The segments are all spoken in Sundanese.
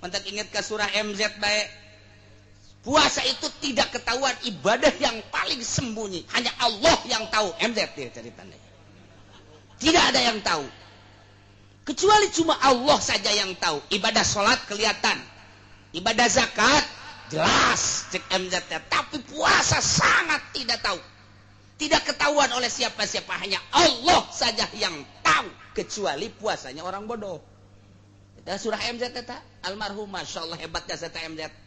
Mentak inget ke surah MZ bae. Puasa itu tidak ketahuan, ibadah yang paling sembunyi. Hanya Allah yang tahu. MZ dia ceritanya. Tidak ada yang tahu. Kecuali cuma Allah saja yang tahu. Ibadah sholat kelihatan. Ibadah zakat jelas cek MZ. Tapi puasa sangat tidak tahu. Tidak ketahuan oleh siapa-siapa. Hanya Allah saja yang tahu. Kecuali puasanya orang bodoh. Itu surah MZ eta. Almarhum, Masya Allah hebatnya saya MZ.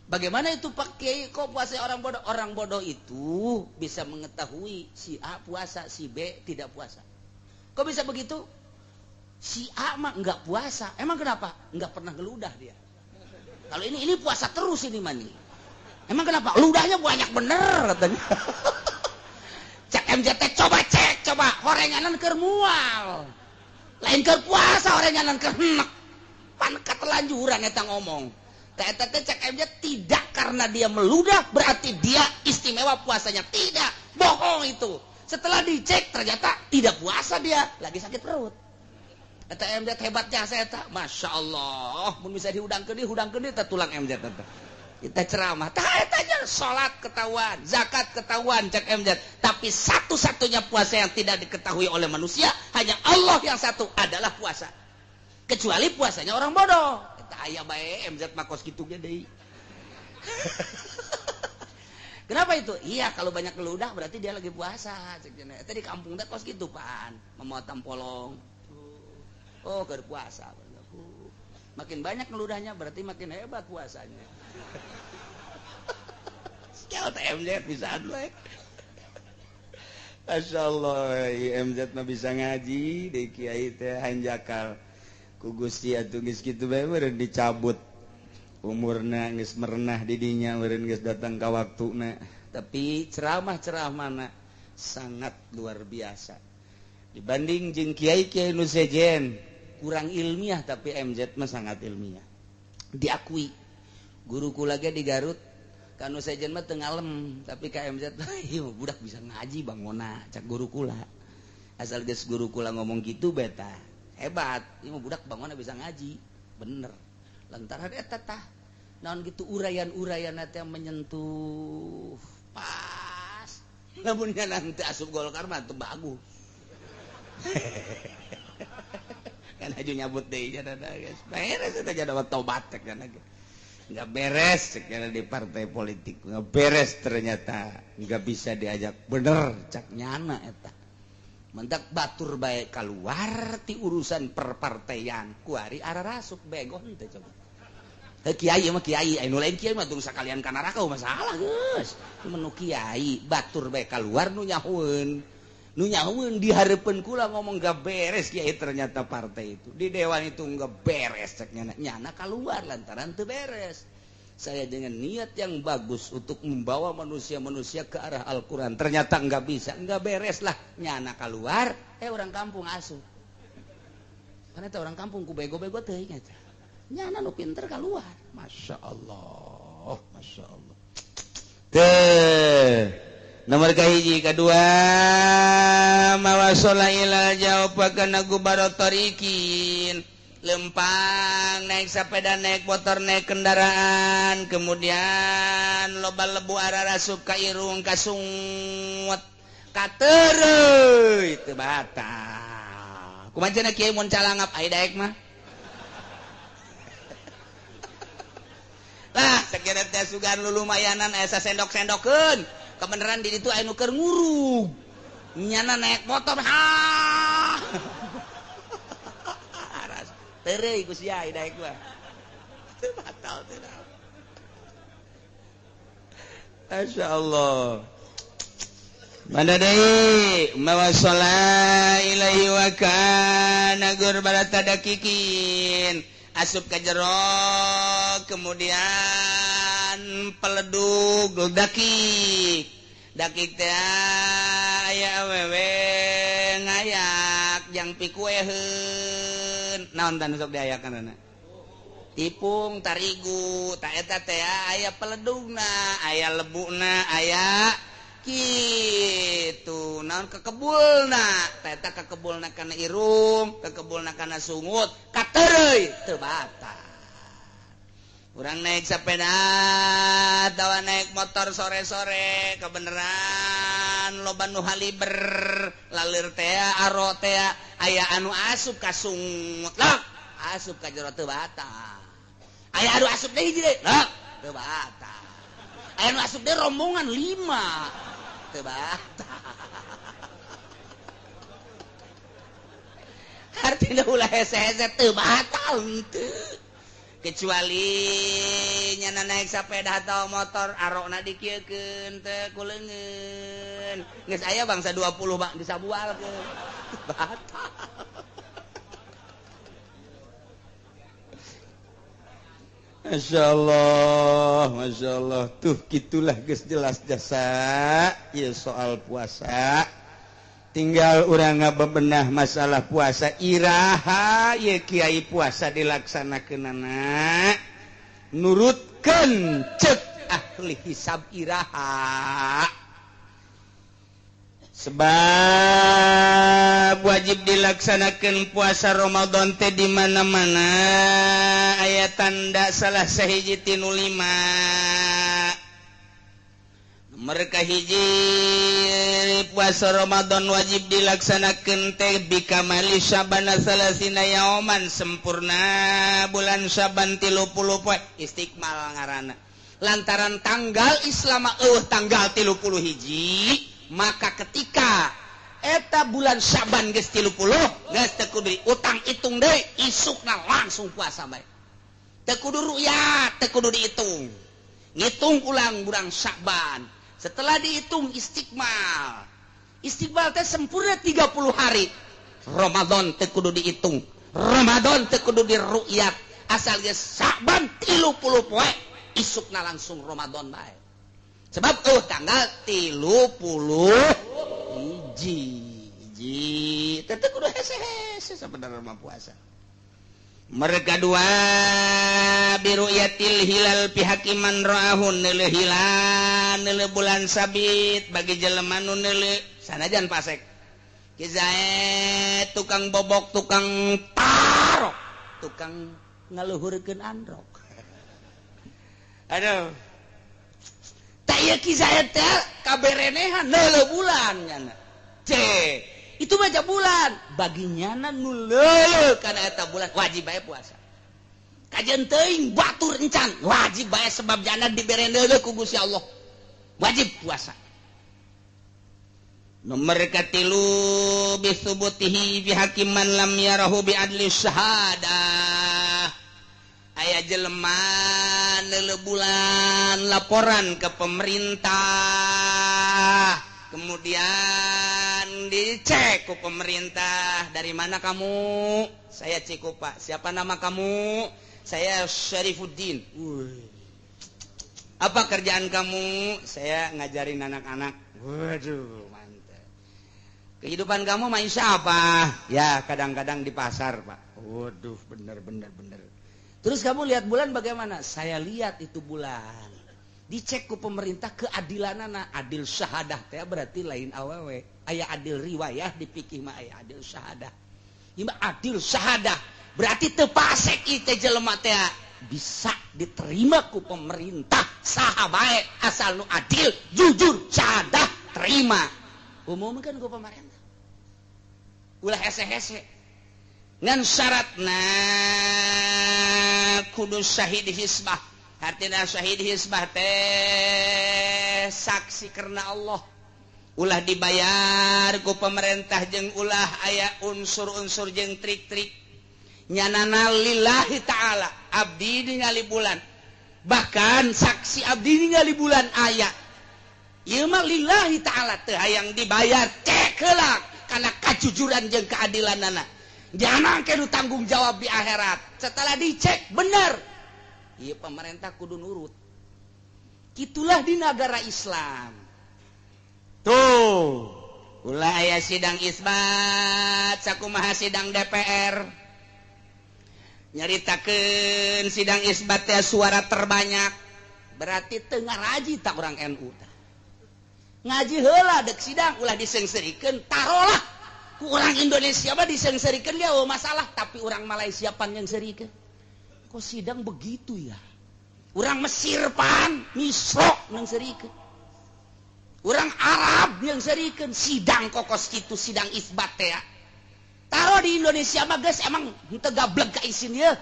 Bagaimana itu Pak Kiai, kok puasa orang bodoh? Orang bodoh itu bisa mengetahui si A puasa, si B tidak puasa. Kok bisa begitu? Si A mah enggak puasa. Emang kenapa? Enggak pernah ngeludah dia. Kalau ini puasa terus ini mani. Emang kenapa? Ludahnya banyak bener katanya. Cek MJT coba cek, coba horenganan keur mual. Lain keur puasa horenganan keur enek. Pan ketelanjuran eta ngomong. Eta teh cek MJ tidak karena dia meludah berarti dia istimewa puasanya, tidak, bohong itu. Setelah dicek ternyata tidak puasa dia, lagi sakit perut. Eta MJ hebatnya saya eta, Masya Allah, mun bisa dihudangkeun dihudangkeun eta tulang MJ eta. Kita ceramah, tah eta nya salat ketahuan, zakat ketahuan cek MJ, tapi satu-satunya puasa yang tidak diketahui oleh manusia hanya Allah yang satu adalah puasa. Kecuali puasanya orang bodoh. Aya bae MZ mah kos kitu ge deui. Kenapa itu? Iya, kalau banyak ngeludah berarti dia lagi puasa. Eta di kampung teh kos kitu pan, mamawa tampolong. Oh, keur puasa. Makin banyak ngeludahnya berarti makin hebat puasanya. Sial teh MZ bisa we. Masyaallah, MZ mah bisa ngaji deui kiai teh hanjakal. Ku Gusti atuh geus kitu bae meureun dicabut umurna geus merenah di dinya meureun geus datang ka waktuna. Tapi ceramah-ceramahna sangat luar biasa. Dibanding jeung kiai-kiai nu sejen kurang ilmiah, tapi MZ mah sangat ilmiah. Diakui guru kula ge di Garut kanu sejen mah teu ngalem, tapi ka MZ ieu budak bisa ngaji bangona cak guru kula. Asal geus guru kula ngomong kitu beta hebat, ini budak bangunnya bisa ngaji, bener. Lantaran eta tah, naon gitu uraian-uraian teh menyentuh pas. Lamun nanti asup Golkar mah teu bagus. Kan aju nyabut deui nya guys. Beres eta jadi tobat cek nya. Enggak beres cek nya di partai politik. Enggak beres ternyata, enggak bisa diajak bener cak nyana eta. Mendak batur bae keluar ti urusan perpartaian kuari ararasup bego henteu coba. Heuh kiai mah kiai, anu lain kiai mah tong sakalian ka neraka masalah geus. Menu kiai batur bae keluar nu nyahueun. Nu nyahueun di hareupeun kula ngomong gak beres kiai ternyata partai itu. Di dewan itu gak beres cek nyana. Nyana keluar lantaran teu beres. Saya dengan niat yang bagus untuk membawa manusia-manusia ke arah Al-Quran. Ternyata nggak bisa, nggak beres lah. Nyana keluar, orang kampung asup. Karena itu orang kampung ku bego-bego teuing eta. Nyana nu pinter keluar. Masya Allah, Masya Allah. Teh, nomor kahiji kedua, mawasola ilal jauh kana gubarotorikin. Lempang naik sepeda, naik motor, naik kendaraan, kemudian loba lebu ararasup ka irung ka sungut ka tereuy teu batal. Kumaha cenah kiai mun calangap ai daek mah? Lah sakira teh sugan lulumayanan aya sasendok-sendokeun. Kebeneran di ditu aya nu keur ngurug. Nyana naik motor ha. Tereuy ku sia daek mah. Teu batal teu naon. Masya Allah. Mana deui mawasala ilaihi wa kana gurbala dakikin. Asup ka jero kemudian peledug dakik. Dakik teh aya awewe ngayak jang pikueheun. Naon tah nu sok diayakan anak? Tipung tarigu ta eta teh aya peledugna, aya lebuna, aya kitu naon kekebulna ta eta kekebulna kana irung, kekebulna kana sungut, katereuy teu batal. Urang naik sepeda atawa naik motor sore-sore kebeneran loba nu haliber lalir teh aro teh aya anu asup ka sungut lak asup ka jero teu batal. Aya anu asup deui hiji deui lak teu batal. Aya anu asup deui rombongan 5 teu batal. Artinya ulah hese-hese teu batal henteu. Kecuali nyana naik sepeda atau motor arokna dikieukeun teu ku leungeun. Geus aya bangsa 20 bang disabualkeun. Batal. Masya Allah, Masya Allah. Tuh gitulah geus jelas jasa ieu soal puasa. Tinggal urang ngabebenah masalah puasa iraha ye kiai puasa dilaksanakeunana nurutkeun cek ahli hisab iraha. Sebab wajib dilaksanakeun puasa Ramadan teh di mana-mana aya tanda salah sahiji tinu 5. Mereka hiji puasa Ramadan wajib dilaksanakan teh bikamali syabana salasina yauman sempurna bulan Syaban 30 poe istiqmal ngaranna. Lantaran tanggal Islam eueuh tanggal 31 maka ketika eta bulan Syaban geus 30 geus teu kudu utang hitung deui isukna langsung puasa bae. Teu kudu ru'yat, teu kudu dihitung. Ngitung ulang bulan Syaban. Setelah dihitung istiqmal. Istiqmal teh sempurna 30 hari. Ramadan teu kudu dihitung. Ramadan teu kudu diru'yat. Asal geus Sa'ban 30 poe, isukna langsung Ramadan bae. Sebab tanggal 31. Hiji. Teh teu kudu hese-hese sabenerna mah puasa. Mereka dua biru'yatil hilal pihakiman ra'ahun neuleuh hilal neuleuh bulan sabit bagi jelema nu neuleuh sanajan pasek Ki Zaid tukang bobok tukang tarok tukang ngaluhurkeun androk. Aduh tak ieu Ki Zaid teh kaberenehan neuleuh bulan nyana c itu baca bulan bagi nyana nu leuleuh kana eta bulan wajib bae puasa. Kajeun teuing batur encan wajib bae sebab jana dibere leuleuh ku Gusti Allah wajib puasa. Nomor katilu bisubutihi bi hakiman lam yarahu bi adli syahadah. Aya jelema neuleuh bulan laporan ke pemerintah kemudian dicek ku pemerintah, dari mana kamu? Saya Cikupa. Siapa nama kamu? Saya Syarifuddin. Apa kerjaan kamu? Saya ngajarin anak-anak. Waduh, mantap. Kehidupan kamu maisha apa? Ya, kadang-kadang di pasar, Pak. Waduh, bener. Terus kamu lihat bulan bagaimana? Saya lihat itu bulan. Dicek ku pemerintah keadilanana, adil syahadah teh berarti lain awewe. Aya adil riwayah di fikih mah aya adil syahadah. Ieu mah adil syahadah berarti teu pasek ieu teh jelema teh bisa diterima ku pemerintah saha bae asal nu adil, jujur, syahadah terima. Umumkan ku pemerintah. Ulah hese-hese. Ngan syaratna kudu syahid hisbah. Artinya syahid hisbah teh saksi karena Allah. Ulah dibayar ku pemerintah jeung ulah aya unsur-unsur jeung trik-trik. Nyanana lillahi ta'ala abdi ningali bulan. Bahkan saksi abdi ningali bulan aya. Ieu mah lillahi ta'ala teu hayang dibayar cek heula kana kajujuran jeung keadilanana. Jangan ke nu tanggung jawab di akhirat. Setelah dicek bener iya pemerintah kudu nurut. Itulah di negara Islam. Tuh, ulah aya sidang isbat, sakumaha sidang DPR. Nyaritakeun sidang isbat teh suara terbanyak. Berarti teu ngaraji tak orang NU tah. Ngaji heula deuk sidang ulah diseungseurikeun tarolah. Ku orang Indonesia mah diseungseurikeun dia masalah, tapi orang Malaysia pan nyeungseurikeun. Kok sidang begitu ya? Urang Mesir pan Misro nyeungseurikeun, urang Arab nyeungseurikeun sidang kokos kitu, sidang isbat teh. Taruh di Indonesia mah geus emang henteu gablek ka isin ieu,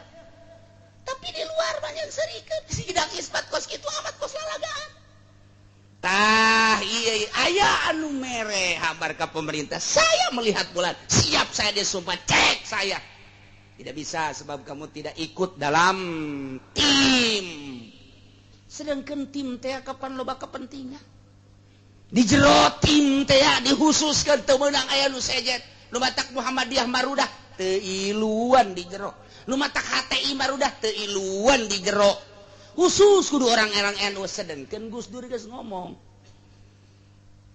tapi di luar mah nyeungseurikeun sidang isbat kos kitu, amat kos lalagaan. Tah iya, aya anu mere kabar ke pemerintah, "Saya melihat bulan, siap saya disumpah." Cek saya, tidak bisa sebab kamu tidak ikut dalam tim. Sedangkan tim teh kapan loba kepentingan di jero tim teh, dihususkan teu meunang aya nu sejen. Nu matak Muhammadiyah marudah teu iluan di jero, nu matak HTI marudah teu iluan di jero, khusus kudu orang-orang NU. Sedangkan Gus Dur geus ngomong,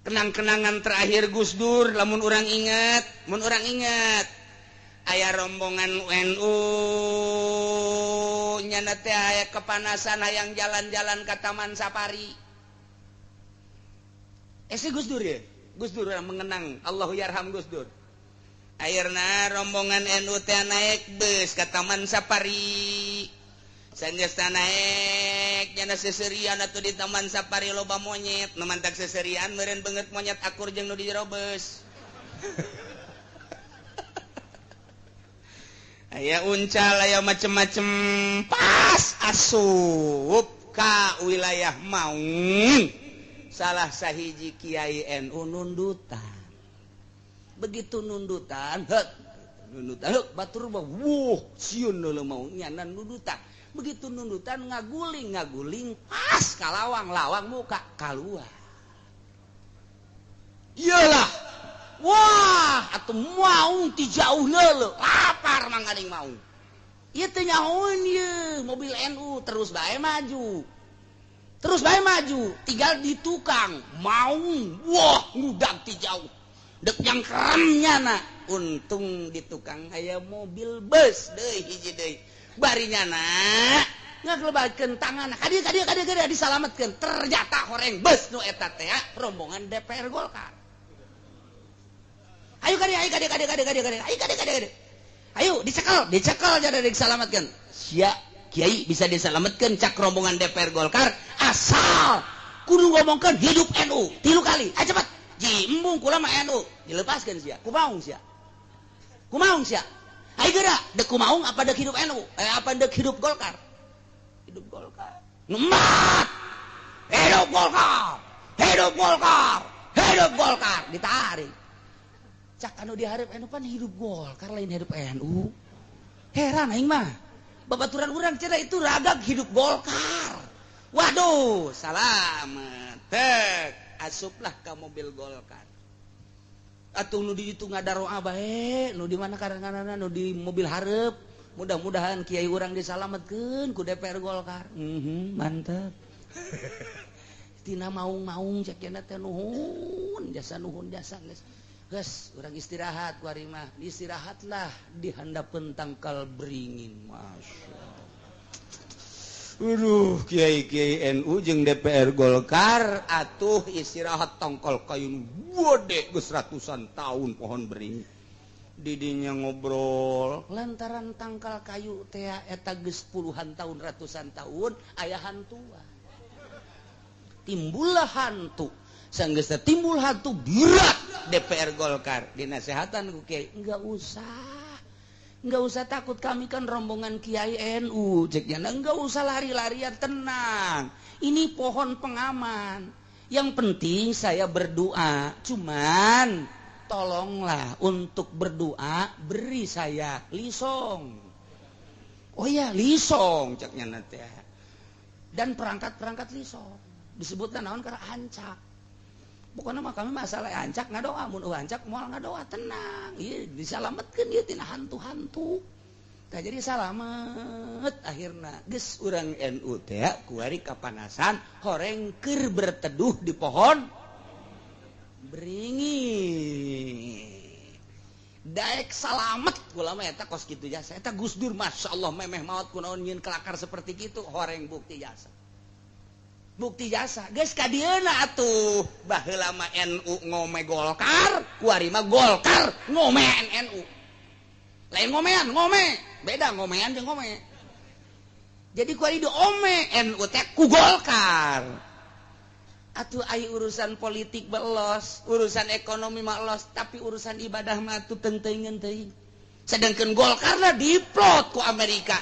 kenang-kenangan terakhir Gus Dur, lamun orang ingat, mun orang ingat, aya rombongan NU nyana teh aya kepanasan, hayang jalan-jalan ke Taman Safari. Eh, si Gus Dur ya, Gus Dur mengenang, Allahu yarham Gus Dur. Akhirnya rombongan NU teh naik bus ke Taman Safari. Sanjasta naik, nyana seserian atau di Taman Safari loba monyet. Nu mantak seserian meureun beungeut monyet akur jeung nu di jero bus. Aya uncal, aya macem-macem. Pas asup ka wilayah Maung, salah sahiji kiai NU nundutan. Begitu nundutan, heuk nundutan, heuk batur mah wuh sieun deuleu maung, nyana nundutan. Begitu nundutan, ngaguling ngaguling, pas ka lawang, lawang muka keluar. Iyalah, wah atuh maung ti jauh leuleuh lapar mangkaning maung ieu teh nyahoeun ieu mobil NU terus bae maju, terus bae maju, tinggal di tukang maung, wah ngudag ti jauh dek yang keremnya na. Untung di tukang aya mobil bus deui hiji deui, barinya na ngagelebatkeun tangan kadieu kadieu kadieu kadieu, disalametkeun. Ternyata horeng bus nu eta teh rombongan DPR Golkar. Ayo kadieu, ayo kadieu kadieu kadieu kadieu kadieu, ayo kadieu kadieu kadieu, ayo dicekel, dicekel, jadi disalametkeun. Sia kiai bisa disalametkeun, cak rombongan DPR Golkar, asal kudu ngomongkeun hidup NU 3 kali. Ayo cepat ji, embung kula mah NU. Dilepaskeun sia, kumaung sia, kumaung sia. Ayo geura, dek kumaung apa dek hidup NU, apa dek hidup Golkar? Hidup Golkar. Ngemat, hidup Golkar, hidup Golkar, hidup Golkar. Ditarik cak anu diharap NU pan hidup Golkar, lain hidup NU. Heran aing mah, babaturan urang cenah itu ragag hidup Golkar. Waduh, salamet tek asuplah ke mobil Golkar. Atuh nu di ditu ngadaroa bae, nu di mana karanganana, nu di mobil hareup, mudah-mudahan kiai urang disalametkeun ku DPR Golkar. Mantep. Tina maung-maung cek cenah teh nuhun jasa, nuhun jasa. Geus geus urang istirahat kuari mah. Istirahatlah di handapeun tangkal beringin. Masya Allah. Aduh, kiai-kiai NU jeung DPR Golkar atuh istirahat tangkal kayu gede geus ratusan tahun pohon beringin. Didinya ngobrol lantaran tangkal kayu teh eta geus puluhan tahun, ratusan tahun aya hantua. Timbullah hantu. Sanggeus timbul hantu berat DPR Golkar dinasehatan ku kiai, enggak usah, enggak usah takut, kami kan rombongan kiai NU, ceknya enggak usah lari-larian, tenang, ini pohon pengaman, yang penting saya berdoa, cuman tolonglah untuk berdoa beri saya lisong. Oh ya, lisong ceknya nanti, dan perangkat-perangkat lisong disebutkan naon karena ancak. Pokoknya mah kami masalah ancak ngadoa, mun ancak moal ngadoa, tenang. Ieu disalametkeun ieu tina hantu-hantu. Tah jadi salamet akhirna. Geus urang NU teh kuari kapanasan horeng keur berteduh di pohon beringin. Daek salamet kula mah eta kos kitu jasa. Eta Gus Dur masyaallah memeh maot kunaon nyieun kelakar seperti kitu, horeng bukti jasa. Bukti jasa geus ka dieuna atuh. Baheula mah NU ngome Golkar, kuari mah Golkar ngome NU. Lain ngomean, ngome. Beda ngomean jeung ngome. Jadi ku diome NU teh ku Golkar. Atuh ai urusan politik belos, urusan ekonomi mah los, tapi urusan ibadah mah atuh teuing teuing. Sedangkan Golkar lah diplot ku Amerika.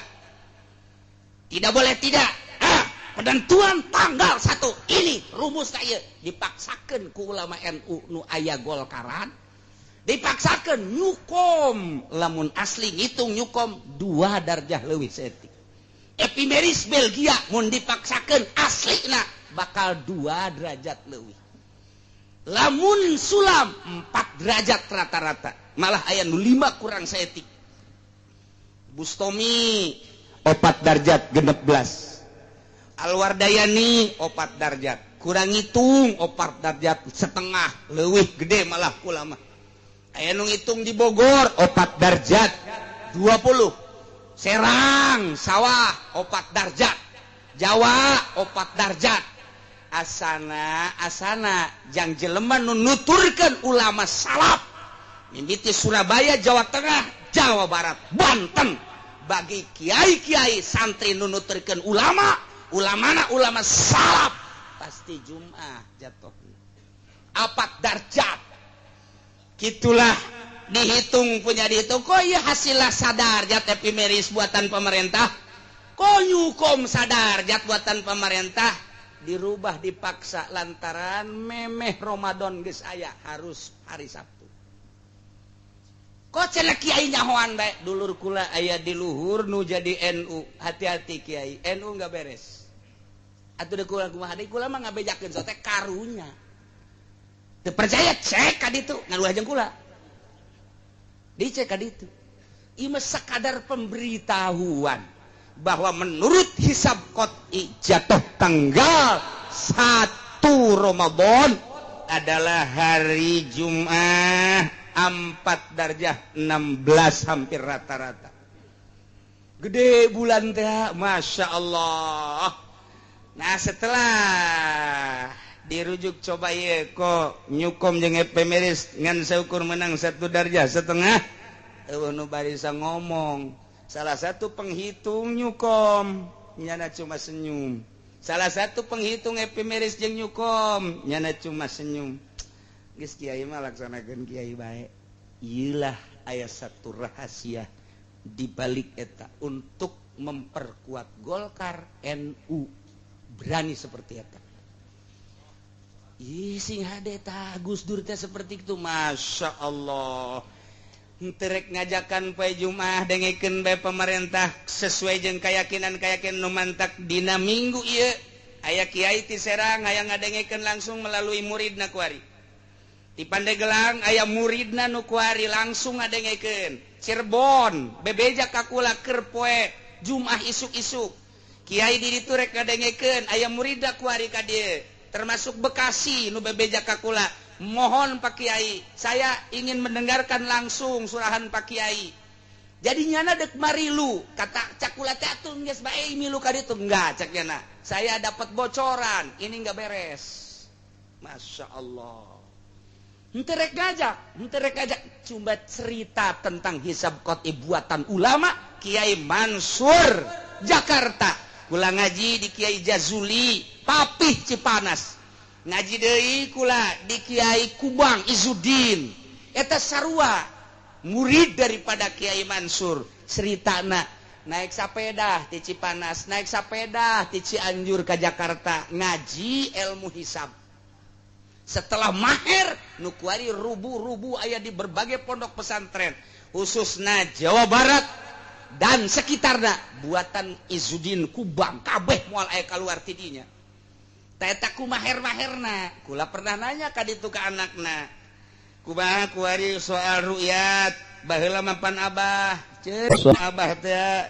Tidak boleh tidak. Ah, penentuan tanggal 1 ini rumus saya dipaksakan ku ulama NU nu aya Golkaran, dipaksakan nyukom, lamun asli ngitung nyukom 2 darjah leuwih saeutik. Epimeris Belgia mun dipaksakan aslina bakal 2 derajat leuwih, lamun sulam 4 derajat rata-rata, malah aya nu 5 kurang saeutik. Bustomi 4 darjat 16, Alwardayani 4 darjat kurang ngitung 4 darjat setengah leuwih gede, malah ulama aya nu ngitung di Bogor 4 darjat 20, Serang sawah 4 darjat, Jawa 4 darjat. Asana asana jang jelema nu nuturkeun ulama salaf mimiti Surabaya, Jawa Tengah, Jawa Barat, Banten, bagi kiai-kiai santri nu nuturkeun ulama, ulamana ulama salaf, pasti Jum'ah jatuh 4 darjat. Gitulah dihitung punya dihitung. Kok iya hasilnya sadarjat epimeris buatan pemerintah, kok nyukom sadarjat buatan pemerintah, dirubah dipaksa lantaran memeh Ramadan geus aya harus hari Sabtu. Kok cenah kiai nyahoan bae, dulur kula aya di luhur nu jadi NU, hati-hati kiai NU nggak beres. Atuh deui kula kumaha deui, kula mah ngabejakeun sote karunya. Teu percaya cek ka ditu, ngaluah jeung kula. Dicek ka ditu. Ieu mah sakadar pemberitahuan bahwa menurut hisab qot'i jatuh tanggal 1 Ramadan adalah hari Jumat 4 darjah 16 hampir rata-rata. Gede bulan teh, Masya Allah. Nah, setelah dirujuk coba ye kok nyukom jeung epimeris ngan seukur menang 1 darjah setengah, euweuh nu barisa ngomong. Salah satu penghitung nyukom nyana cuma senyum, salah satu penghitung epimeris jeung nyukom nyana cuma senyum. Geus, kiai mah laksanakeun kiai bae. Iyalah, aya satu rahasia di balik eta untuk memperkuat Golkar NU berani seperti eta. Ih, sing hade tah Gus Dur teh seperti itu, Masya Allah. Terek ngajakan poe Jumat, dengekeun bae pemerintah sesuai jeung keyakinan-keyakinan nu mantak dina minggu ieu aya kiai ti Serang aya ngadengekeun langsung melalui muridna kuari. Di Pandeglang aya muridna nu kuari langsung ngadengekeun. Cirebon bebeja ka kula keur poe Jumat isuk-isuk. Kiai di ditu rek ngadengekeun, aya muridna kuari ka dieu. Termasuk Bekasi nu bebeja ka kula, mohon Pak Kiai, saya ingin mendengarkan langsung surahan Pak Kiai. Jadi nyana dek marilu, kata cak kula teh, atuh geus bae milu ka ditu. Enggak, cak nyana, saya dapat bocoran ini enggak beres. Masya Allah. Henteu rek ngajak, henteu rek ngajak, cuma cerita tentang hisab qot'i buatan ulama. Kiai Mansur Jakarta, kula ngaji di Kiai Jazuli Papih Cipanas, ngaji deui kula di Kiai Kubang Izudin, eta sarua murid daripada Kiai Mansur. Ceritana naik sepeda di Cipanas, naik sepeda di Cianjur ke Jakarta ngaji ilmu hisab. Setelah mahir nu kuari rubu-rubu aya di berbagai pondok pesantren khususnya Jawa Barat dan sekitarnya buatan Izudin Kubang kabeh, moal aya keluar tidinya. Eta ku maher-maherna kula pernah nanya ka ditu ka anakna, kumaha kuari soal rukyat? Baheula mapan abah ceuk abah teh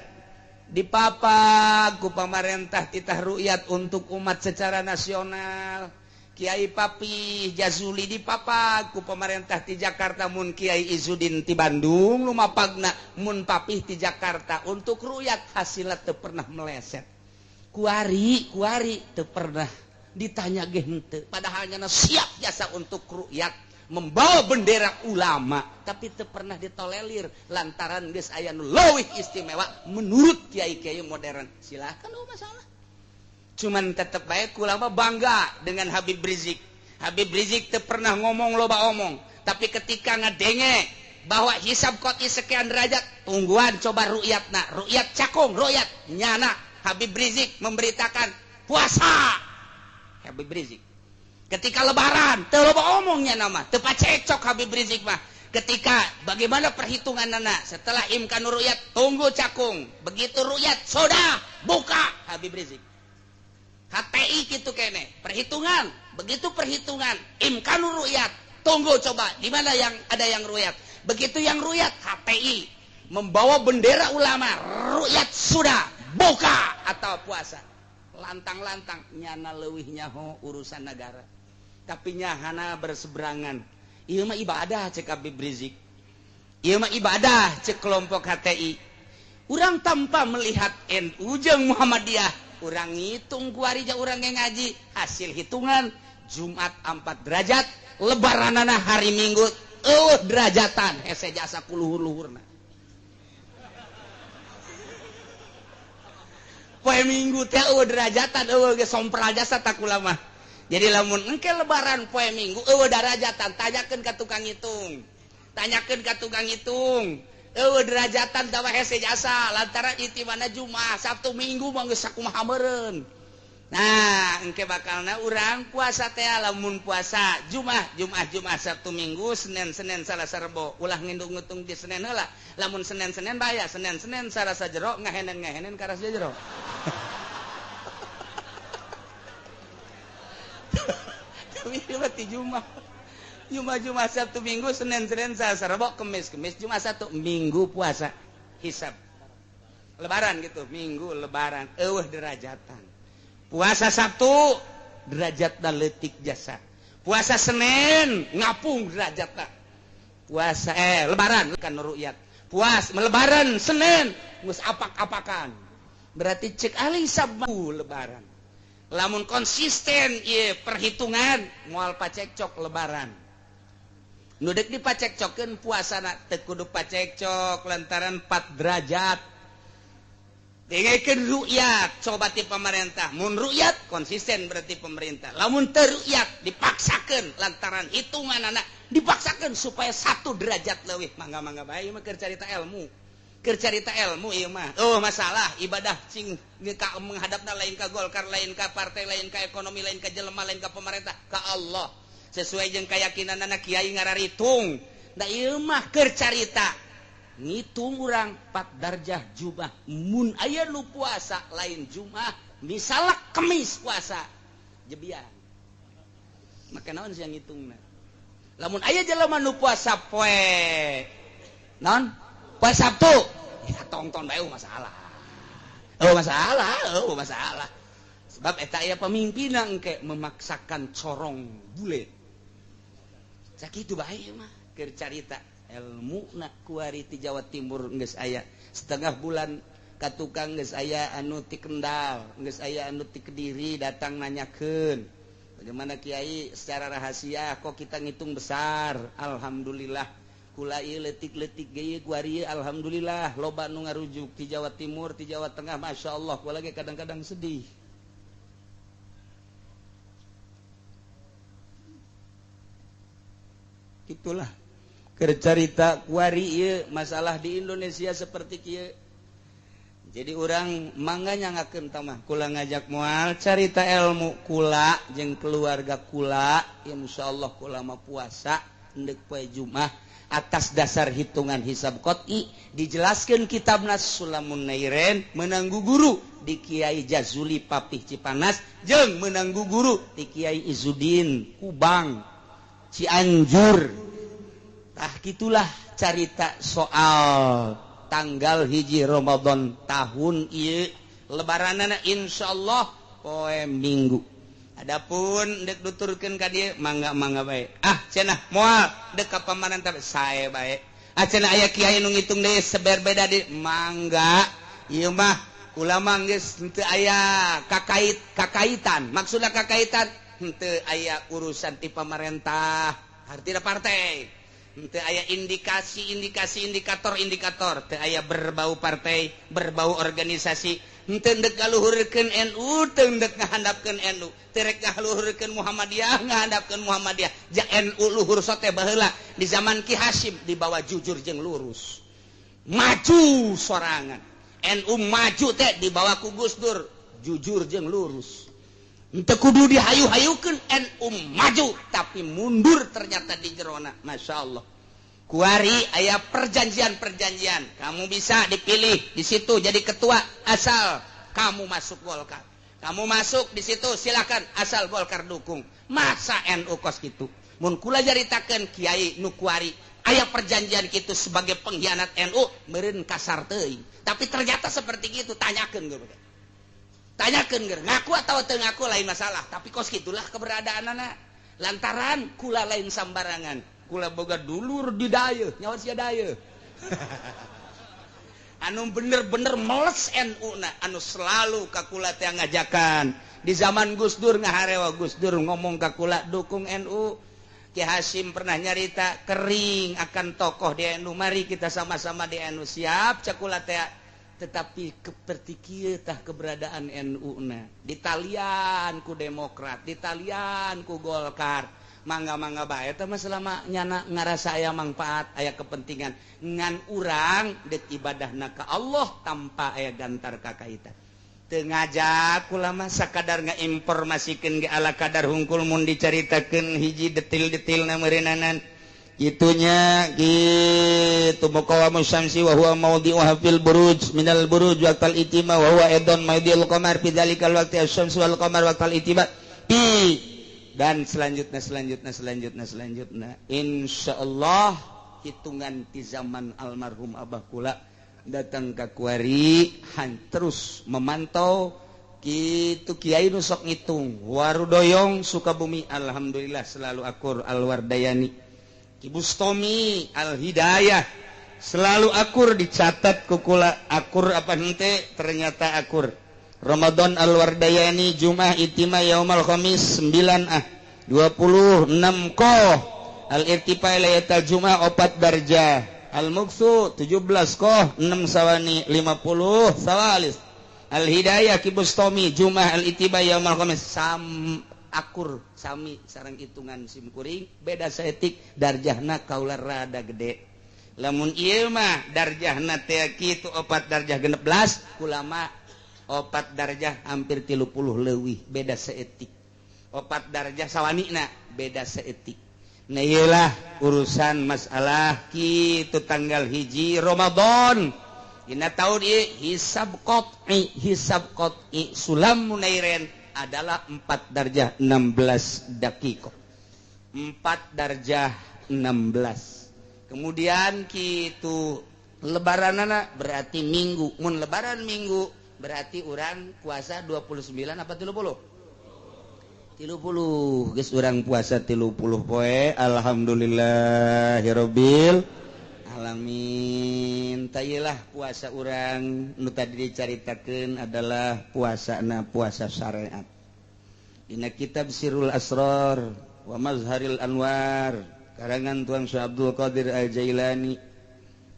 dipapag ku pamarentah titah rukyat untuk umat secara nasional. Kiai Papi Jazuli dipapag ku pemerintah di Jakarta, mun Kiai Izudin di Bandung nu mapagna, mun Papih di Jakarta untuk rukyat, hasilnya teu pernah meleset. Kuari kuari teu pernah ditanya ge henteu, padahal nyana siap jasa untuk rukyat. membawa bendera ulama, tapi teu pernah ditolerir lantaran geus aya nu leuwih istimewa menurut kiai-kiai modern. Silahkan, oh masalah. Cuman tetep bae ulama bangga dengan Habib Rizik. Habib Rizik teu pernah ngomong loba omong, tapi ketika ngadenge bahwa hisab qot'i sekian derajat, tungguan coba ru'yatna, ru'yat cakung, ru'yat nyana. Habib Rizik memberitakan puasa. Habib Rizik ketika lebaran teu loba omongnya nama, teu pacekcok Habib Rizik mah. Ketika bagaimana perhitungan nana setelah imkan ru'yat, tunggu cakung, begitu ru'yat sudah buka Habib Rizik. HTI gitu kene perhitungan, begitu perhitungan imkan ru'yat, tunggu coba di mana yang ada yang ru'yat. Begitu yang ru'yat, HTI membawa bendera ulama, ru'yat sudah buka atau puasa. Lantang-lantang nyana leuwih nyaho urusan negara, tapi nyahana berseberangan. Ieu mah ibadah cek Habib Rizik, ieu mah ibadah cek kelompok HTI. Urang tanpa melihat NU jeung Muhammadiyah, urang ngitung kuari ja urang ge ngaji, hasil hitungan Jumat 4 derajat, lebaranana hari Minggu eueuh derajatan, hese jasa ku luhur-luhurna. Poe Minggu teh eueuh derajatan, eueuh ge sompral jasa tak ulama. Jadi lamun engke lebaran poe Minggu eueuh derajatan, tanyakeun ka tukang hitung. Tanyakeun ka tukang hitung. Eueuh derajatan dawa hese jasa lantaran itimana Jumat, Sabtu, Minggu mah geus sakumaha meureun. Nah, engke bakalna urang puasa teh lamun puasa Jumat, Jumat, Jumat, Sabtu, Minggu, Senin, Senin, Salasa, Rebo. Ulah ngindung-ngitung di Senin heula. Lamun Senin, Senin bahaya, Senin, Senin sarasa jero, ngahenen-ngahenen karasa jero. Tapi berarti Jumat. Jumat, Jumat, Sabtu, Minggu, Senin, Senin, Selasa, Rebo, Kemis, Kemis, Jumat, Sabtu, Minggu puasa. Hisab. Lebaran gitu, Minggu lebaran, eueuh derajatan. Puasa Sabtu derajatna leutik jasa. Puasa Senin ngapung derajatna. Puasa lebaran kan ru'yat. Puas melebaran Senin geus apak-apakan. Berarti cek ahli sabu lebaran. Lamun konsisten ieu perhitungan moal pacekcok lebaran. Nu deuk dipacekcokeun puasana teu kudu pacekcok lantaran 4 derajat. Dengekeun ru'yat coba ti pemerintah. Mun ru'yat konsisten berarti pemerintah. Lamun teu ru'yat dipaksakeun lantaran hitungan anak dipaksakeun supaya 1 derajat leuwih. Mangga-mangga bae ieu mah keur carita ilmu. Keur carita ilmu ieu mah. Oh masalah ibadah cing ka menghadapna lain ka Golkar, lain ka partai, lain ka ekonomi, lain ka jelema, lain ka pemerintah, ka Allah. Sesuai jeung keyakinan anak kiai ngararitung. Da ieu mah keur carita ngitung urang 4 darjah Jumat. Mun aya nu puasa lain Jumat, misalnya Kemis puasa jebian. Maka naon sia ngitungna? Lamun aya jelema nu puasa poe naon? Poe Sabtu. Ya tongton bae masalah. Oh masalah, oh masalah. Sebab eta aya pemimpinna engke memaksakan corong bule. Sakitu bae mah keur carita ilmu na kuari ti Jawa Timur geus aya setengah bulan ka tukang geus aya anu ti Kendal, geus aya anu ti Kediri datang nanyakeun bagaimana kiai secara rahasia kok kita ngitung besar. Alhamdulillah kula ieu leutik-leutik ge ieu kuari alhamdulillah loba nu ngarujuk ti Jawa Timur, ti Jawa Tengah, masyaallah. Kula ge kadang-kadang sedih. Itulah kercarita kuari ieu masalah di Indonesia seperti kieu. Jadi urang mangga nyangakeun tamah kula ngajak moal carita ilmu kula jeung keluarga kula, insyaallah kula mah puasa endek poe Jumat atas dasar hitungan hisab qot'i dijelaskeun kitabna Sulamun Nairen menang guru di Kiai Jazuli Papih Cipanas jeung menang guru di Kiai Izudin Kubang Cianjur. Tah gitulah carita soal tanggal 1 Ramadan tahun ieu lebaranana insyaallah poe Minggu. Adapun dek duturkeun ka dieu mangga-mangga bae. Ah cenah moal dek ka pamarentah sae bae. Ah cenah aya kiai nu ngitung deui seber beda di mangga. Ieu mah ulama geus henteu aya kakait kakaitan. Maksudna kakaitan henteu aya urusan ti pamarentah. Artina partai. Henteu aya indikasi, indikasi, indikator, indikator. Teu aya berbau partai, berbau organisasi. Henteu ndek ngaluhurkeun NU, teu ndek ngahandapkeun NU. Teu rek ngaluhurkeun Muhammadiyah, ngahandapkeun Muhammadiyah. Ja NU luhur sote baheula di zaman Ki Hasyim dibawa jujur jeung lurus. Maju sorangan. NU maju teh dibawa ku Gus Dur, jujur jeung lurus. Henteu kudu dihayu-hayukeun NU maju, tapi mundur ternyata di jerona. Masya Allah. Kuari aya perjanjian-perjanjian. Kamu bisa dipilih di situ jadi ketua asal kamu masuk Golkar. Kamu masuk di situ silakan asal Golkar dukung. Masa NU kos gitu? Mun kula caritakeun kiai nu kuari aya perjanjian gitu sebagai pengkhianat NU meureun kasar teuing. Tapi ternyata seperti itu, tanyakeun geus. Tanyakeun geus, ngaku atau teu ngaku lain masalah, tapi kos gitulah keberadaanana. Lantaran kula lain sambarangan. Kula boga dulur di dayeuh, nyawa sia dayeuh. Anu bener-bener meles NU na, anu selalu ka kula teh ngajakan. Di zaman Gus Dur ngaharewa Gus Dur ngomong ka kula dukung NU. Ki Hasyim pernah nyarita kering akan tokoh di NU, mari kita sama-sama di NU siap cak kula teh. Tetapi seperti kieu tah keberadaan NU na. Ditalian ku Demokrat, ditalian ku Golkar. Mangga-mangga bae teh mah selama nyana ngarasa aya manfaat, aya kepentingan. Ngan urang deuk ibadahna ka Allah tanpa aya gantar kakaitan. Teu ngajak kula mah sakadar ngainformasikeun ge ala kadar hungkul mun dicaritakeun hiji detil-detilna meureunana. Itunya gitu muqawamu syamsi wa huwa mawdi'uha fil buruj minal buruj waqtal itima wa huwa aidan mawdi'ul qamar fi dzalikal waqti asy-syamsu wal qamar waqtal itima pi dan selanjutnya selanjutnya selanjutnya selanjutnya. Insyaallah hitungan di zaman almarhum abah kula datang ke kuari han terus memantau kitu kiai nu sok ngitung Warudoyong Sukabumi alhamdulillah selalu akur Alwardayani Ki Bustomi Al-Hidayah selalu akur dicatat kukula akur apa hente ternyata akur. Ramadan Al-Wardayani Jum'ah Itima Yaumal Khamis 9 ah 26 koh Al-Irtifa Lailatul Jum'ah 4 darjah Al-Muqsu 17 koh 6 sawani 50 sawalis Al-Hidayah Ki Bustomi Jum'ah Al-Itiba Yaumal Khamis sam akur sami sareng hitungan simkuring beda saeutik darjahna kaula rada gede. Lamun ieu mah darjahna teh kitu 4 darjah 16 kula mah 4 darjah hampir 30 leuwih beda saeutik. 4 darjah sawanina beda saeutik. Nah ieulah urusan masalah kitu tanggal 1 Ramadan dina taun ieu hisab qat'i sulam munairen adalah 4 darjah 16 dakiko. 4 darjah 16. Kemudian kitu lebaranana berarti minggu. Mun lebaran minggu berarti urang puasa 29 apa 30? 30. Geus urang puasa 30 poe. Alhamdulillahirabbil alamin. Tayelah puasa urang nu tadi dicaritakeun adalah puasana puasa syariat. Dina kitab Sirrul Asrar wa Mazharil Anwar karangan Tuan Syekh Abdul Qadir Al-Jailani.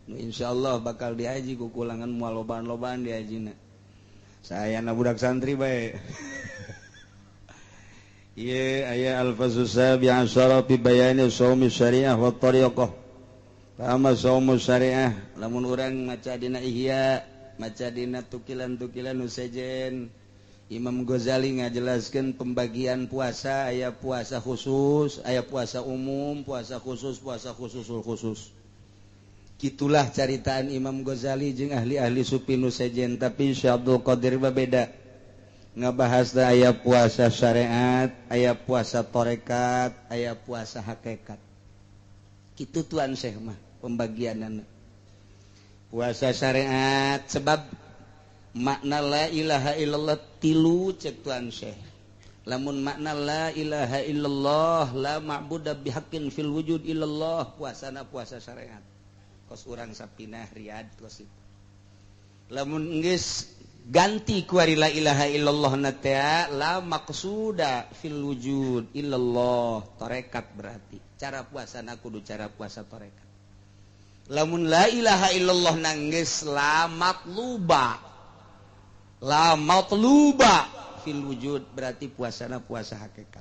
Nu insyaallah bakal diaji ku kulangan moal loban-loban diajina. Sayana budak santri bae. Ieu aya al-fazu sabi asyara fi bayani shaumi syariah wa tariqah. Pama saumu syariah lamun urang maca dina Ihya, maca dina tukilan-tukilan nu sejen Imam Ghazali ngajelaskeun pembagian puasa, aya puasa khusus, aya puasa umum, puasa khusus, puasa khususul khusus. Kitulah caritaan Imam Ghazali jeung ahli-ahli sufi nu sejen, tapi Syekh Abdul Qadir beda. Ngabahas aya puasa syariat, aya puasa tarekat, aya puasa hakikat. Kitu tuan Syekh mah pembagianana. Puasa syariat sebab makna la ilaha illallah tilu cek tuan Syekh. Lamun makna la ilaha illallah la ma'budu bihaqqin fil wujud illallah puasana puasa syariat. Kos urang Sapinah Riyad kos itu. Lamun geus ganti ku ari la ilaha illallah na teh la maqsuda fil wujud illallah tarekat berarti. Cara puasana kudu cara puasa tarekat. Lamun la ilaha illallah nanggeus la matluba. La matluba fil wujud berarti puasana puasa hakikat.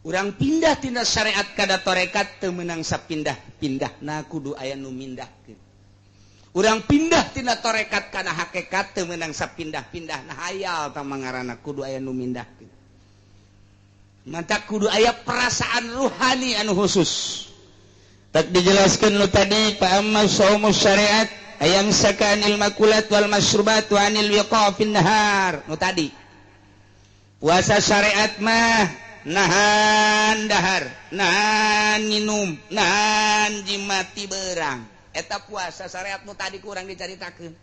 Urang pindah tina syariat kada tarekat teu meunang sapindah-pindahna kudu aya nu mindahkeun. Urang pindah tina tarekat kana hakikat teu meunang sapindah-pindahna hayal tah mangaranna kudu aya nu mindahkeun. Mantak kudu aya perasaan ruhani anu khusus. Tak dijelaskan lu tadi fa amma shaumus syariat ayam sakanil makulat wal masrubat wa anil wiqa fin nahar. Nu tadi. Puasa syariat mah nahan dahar, nahan minum, nahan jimati berang. Eta puasa syariat nu tadi kurang dicaritakeun.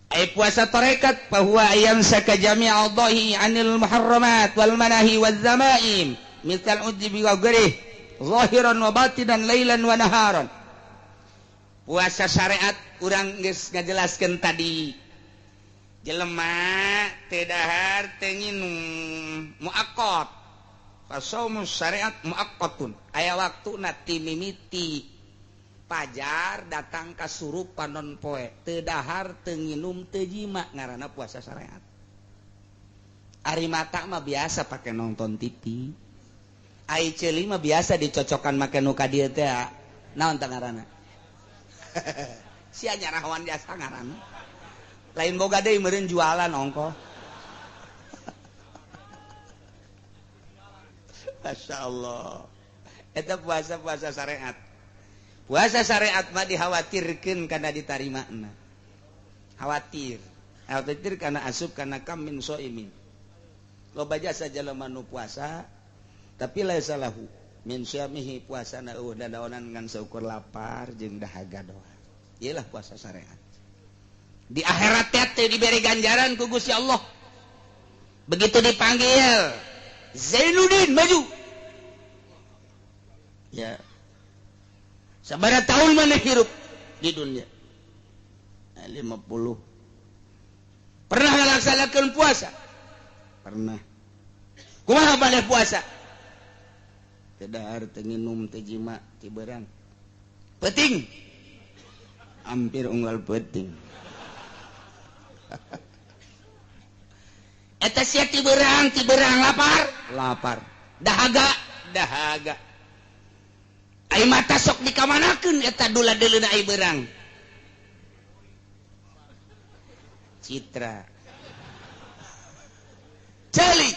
Ai puasa tarekat bahwa ayam saka jami'al dhahi anil muharramat wal manahi waz zamaim misal ujibi wa ghairi zahiran wa batinan lailan wa naharan. Puasa syariat urang geus ngajelaskeun tadi. Jelema teu dahar teu nginum muaqqat. Fasaumu syariat muaqqatun. Aya waktuna ti mimiti pajar datang ka surup panon poe teu dahar teu nginum teu jima ngaranna puasa syariat. Ari mata mah biasa pake nonton TV. Ai ceuli mah biasa dicocokan make nu ka dieu teh. Naon tah ngaranna? Sia nyarahoan jasa ngaranna. Lain boga deui meureun jualan ongkoh. Masyaallah. Eta puasa-puasa syariat. Puasa syariat mah dikhawatirkeun kana ditarimana. Khawatir. Khawatir kana asup kana kam min shaimin. Loba jasa jelema nu puasa tapi laisa lahu min syamihi puasana eueuh dadaonan ngan saukur lapar jeung dahaga doang. Ieulah puasa syariat. Di akhirat teh diberi ganjaran ku Gusti Allah. Begitu dipanggil Zainuddin maju. Ya. Sabaraha tahun mana hirup di dunia? 50. Pernah ngalaksanakeun puasa? Pernah. Kumaha maneh puasa? Teu dahar, teu nginum, teu jima, teu berang. Peuting. Hampir unggal peuting. Eta sia ti berang lapar, lapar. Dahaga, dahaga. Ai mata sok dikamanakeun eta dula deuleuna ai beurang. Citra. Ceuli.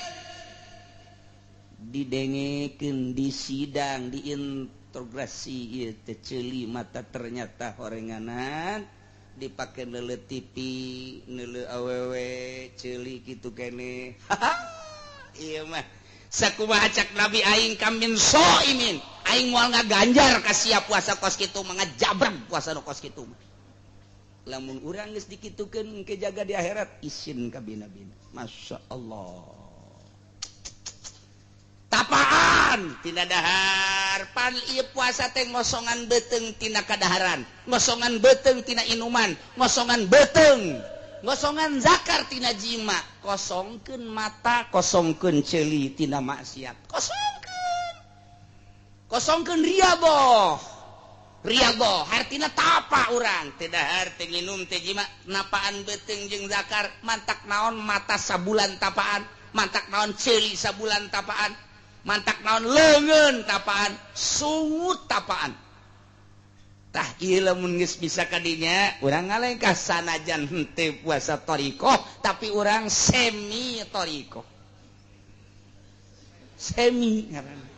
Didengekeun di sidang, diinterogasi ieu teh ceuli mata ternyata horenganan dipake neuleu TV, neuleu awewe, ceuli kitu keneh. Ieu mah sakumaha cak Nabi aing kamin soimin. Aing moal ngaganjar ka sia puasa kos kitu mah ngajabrak puasa nu kos kitu mah. Lamun urang geus dikitukeun engke jaga di akhirat isin ka bina-bina. Masya Allah. Tapaan tina dahar pan ieu puasa teh ngosongan beuteung tina kadaharan, ngosongan beuteung tina inuman, ngosongan beuteung, ngosongan zakar tina jima, kosongkeun mata, kosongkeun ceuli tina maksiat. Kosongkeun. Kosongkeun riaboh. Riaboh hartina tapa urang teu dahar teu nginum teu jima, napaan beuteung jeung zakar, mantak naon mata sabulan tapaan, mantak naon ceuli sabulan tapaan, mantak naon leungeun tapaan, sungut tapaan. Tah ieu lamun geus bisa kadinya urang ngalengkah sanajan henteu puasa thariqah tapi urang semi thariqah. Semi ngaranna.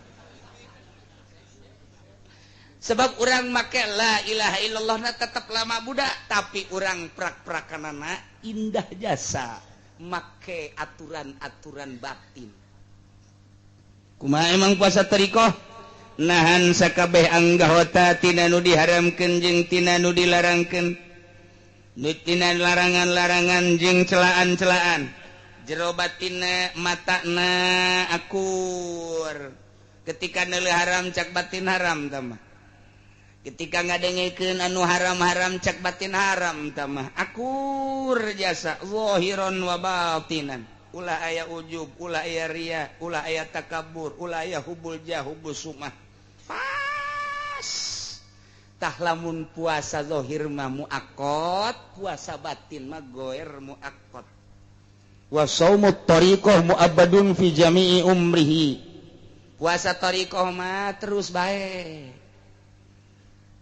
Sebab urang make la ilaha illallah na tetep lama budak tapi urang prak-prakanana indah jasa make aturan-aturan batin. Kumaha emang puasa thariqah? Nahan sakabeh anggahota tina nu diharamkeun jeung tina nu dilarangkeun. Nu tina larangan-larangan jeung celaan-celaan. Jero batinna matana akur. Ketika neuleuh haram cak batin haram tah mah. Ketika ngadengekeun anu haram-haram cak batin haram tah mah. Akur jasa zahiran wa batinan. ulah aya ujub, ulah aya ria, ulah aya takabur, ulah aya hubul jah, hubul sumah. Pas. Tah lamun puasa zahir mah muaqqat, puasa batin mah goer muaqqat. Wa shaumut tariqah muabbadun fi jami'i umrihi. Puasa tariqah mah terus bae.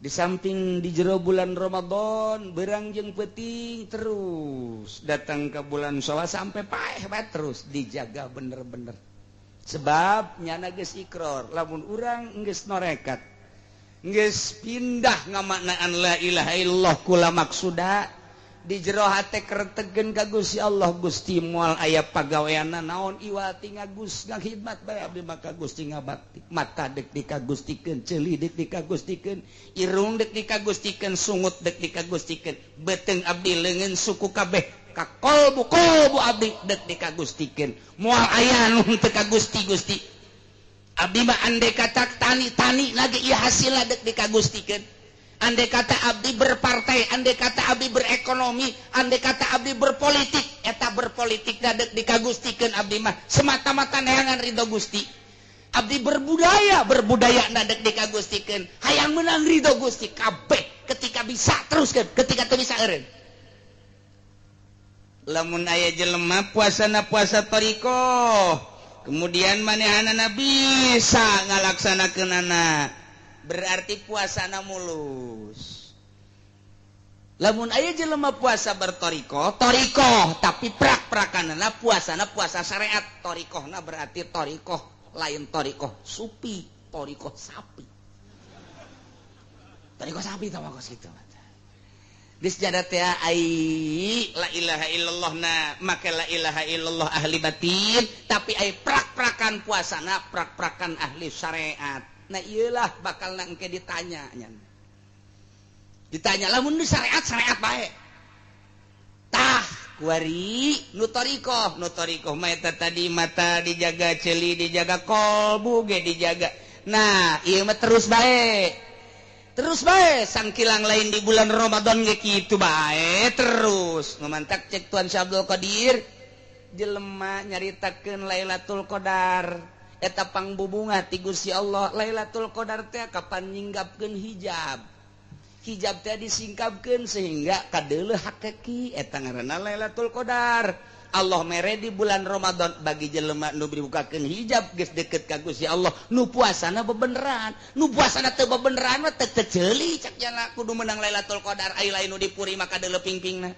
Di samping di jero bulan Ramadan berang jeung peuting terus datang ke bulan Syawal sampai paeh bae terus dijaga bener-bener. Sebab nyana geus ikrar lamun urang geus norekat geus pindah ngamaknaan la ilaha illallah kula maksuda di jero hate kertegen ka Gusti Allah. Gusti moal aya pagaweanna naon iwati ngagus ngakhidmat bae abdi maka Gusti ngabakti. Mata dek dikagustikeun, ceuli dek dikagustikeun, irung dek dikagustikeun, sungut dek dikagustikeun, beuteung abdi leungeun suku kabeh ka kolbu kolbu abdi dek dikagustikeun. Moal aya nu teu ka Gusti Gusti. Abdi mah andai kata tani-tani lagi ieu hasilna dek dikagustikeun. Andai kata abdi berpartai, andai kata abdi berekonomi, andai kata abdi berpolitik, eta berpolitik dek dikagustikeun abdi mah semata-mata neangan ridho Gusti. Abdi berbudaya, berbudaya dek dikagustikeun, hayang menang ridho Gusti kabeh ketika bisa teruskeun, ketika teu bisa eureun. Lamun aya jelema puasana puasa thariqah, kemudian manehanana bisa ngalaksanakeunana, berarti puasana mulus. Lamun aya jelema puasa bertorikoh, torikoh tapi prak-prakanana puasana puasa syariat. Torikohna berarti torikoh lain torikoh supi, torikoh sapi. Torikoh sapi tah mah kos kitu. Di sejadah teh ai la ilaha illallah na make la ilaha illallah ahli batin, tapi ai prak-prakan puasana prak-prakan ahli syariat. Nah iyalah bakal nangke ditanya nya. Ditanya lamun di syariat syariat bae. Tah kuari nu thariqah, nu thariqah mah eta tadi mata dijaga, ceuli dijaga, kolbu ge dijaga. Nah, ieu mah terus bae. Terus bae sangkilang lain di bulan Ramadan ge kitu bae terus. Ngamantak cek Tuan Syekh Abdul Qadir jelema nyaritakeun Lailatul Qadar. Eta pangbubunga ti Gusti Allah. Lailatul Qadar teh kapan nyinggapkeun hijab. Hijab teh disingkapkeun sehingga kadeuleuh hakiki eta ngaranna Lailatul Qadar. Allah mere di bulan Ramadan bagi jelema nu dibukakeun hijab geus deket ka Gusti Allah, nu puasana bebeneran, nu puasana teu bebeneran mah teu ceuli cak jana kudu menang Lailatul Qadar. Ai lain nu dipuri maka kadeuleuh pingpingna.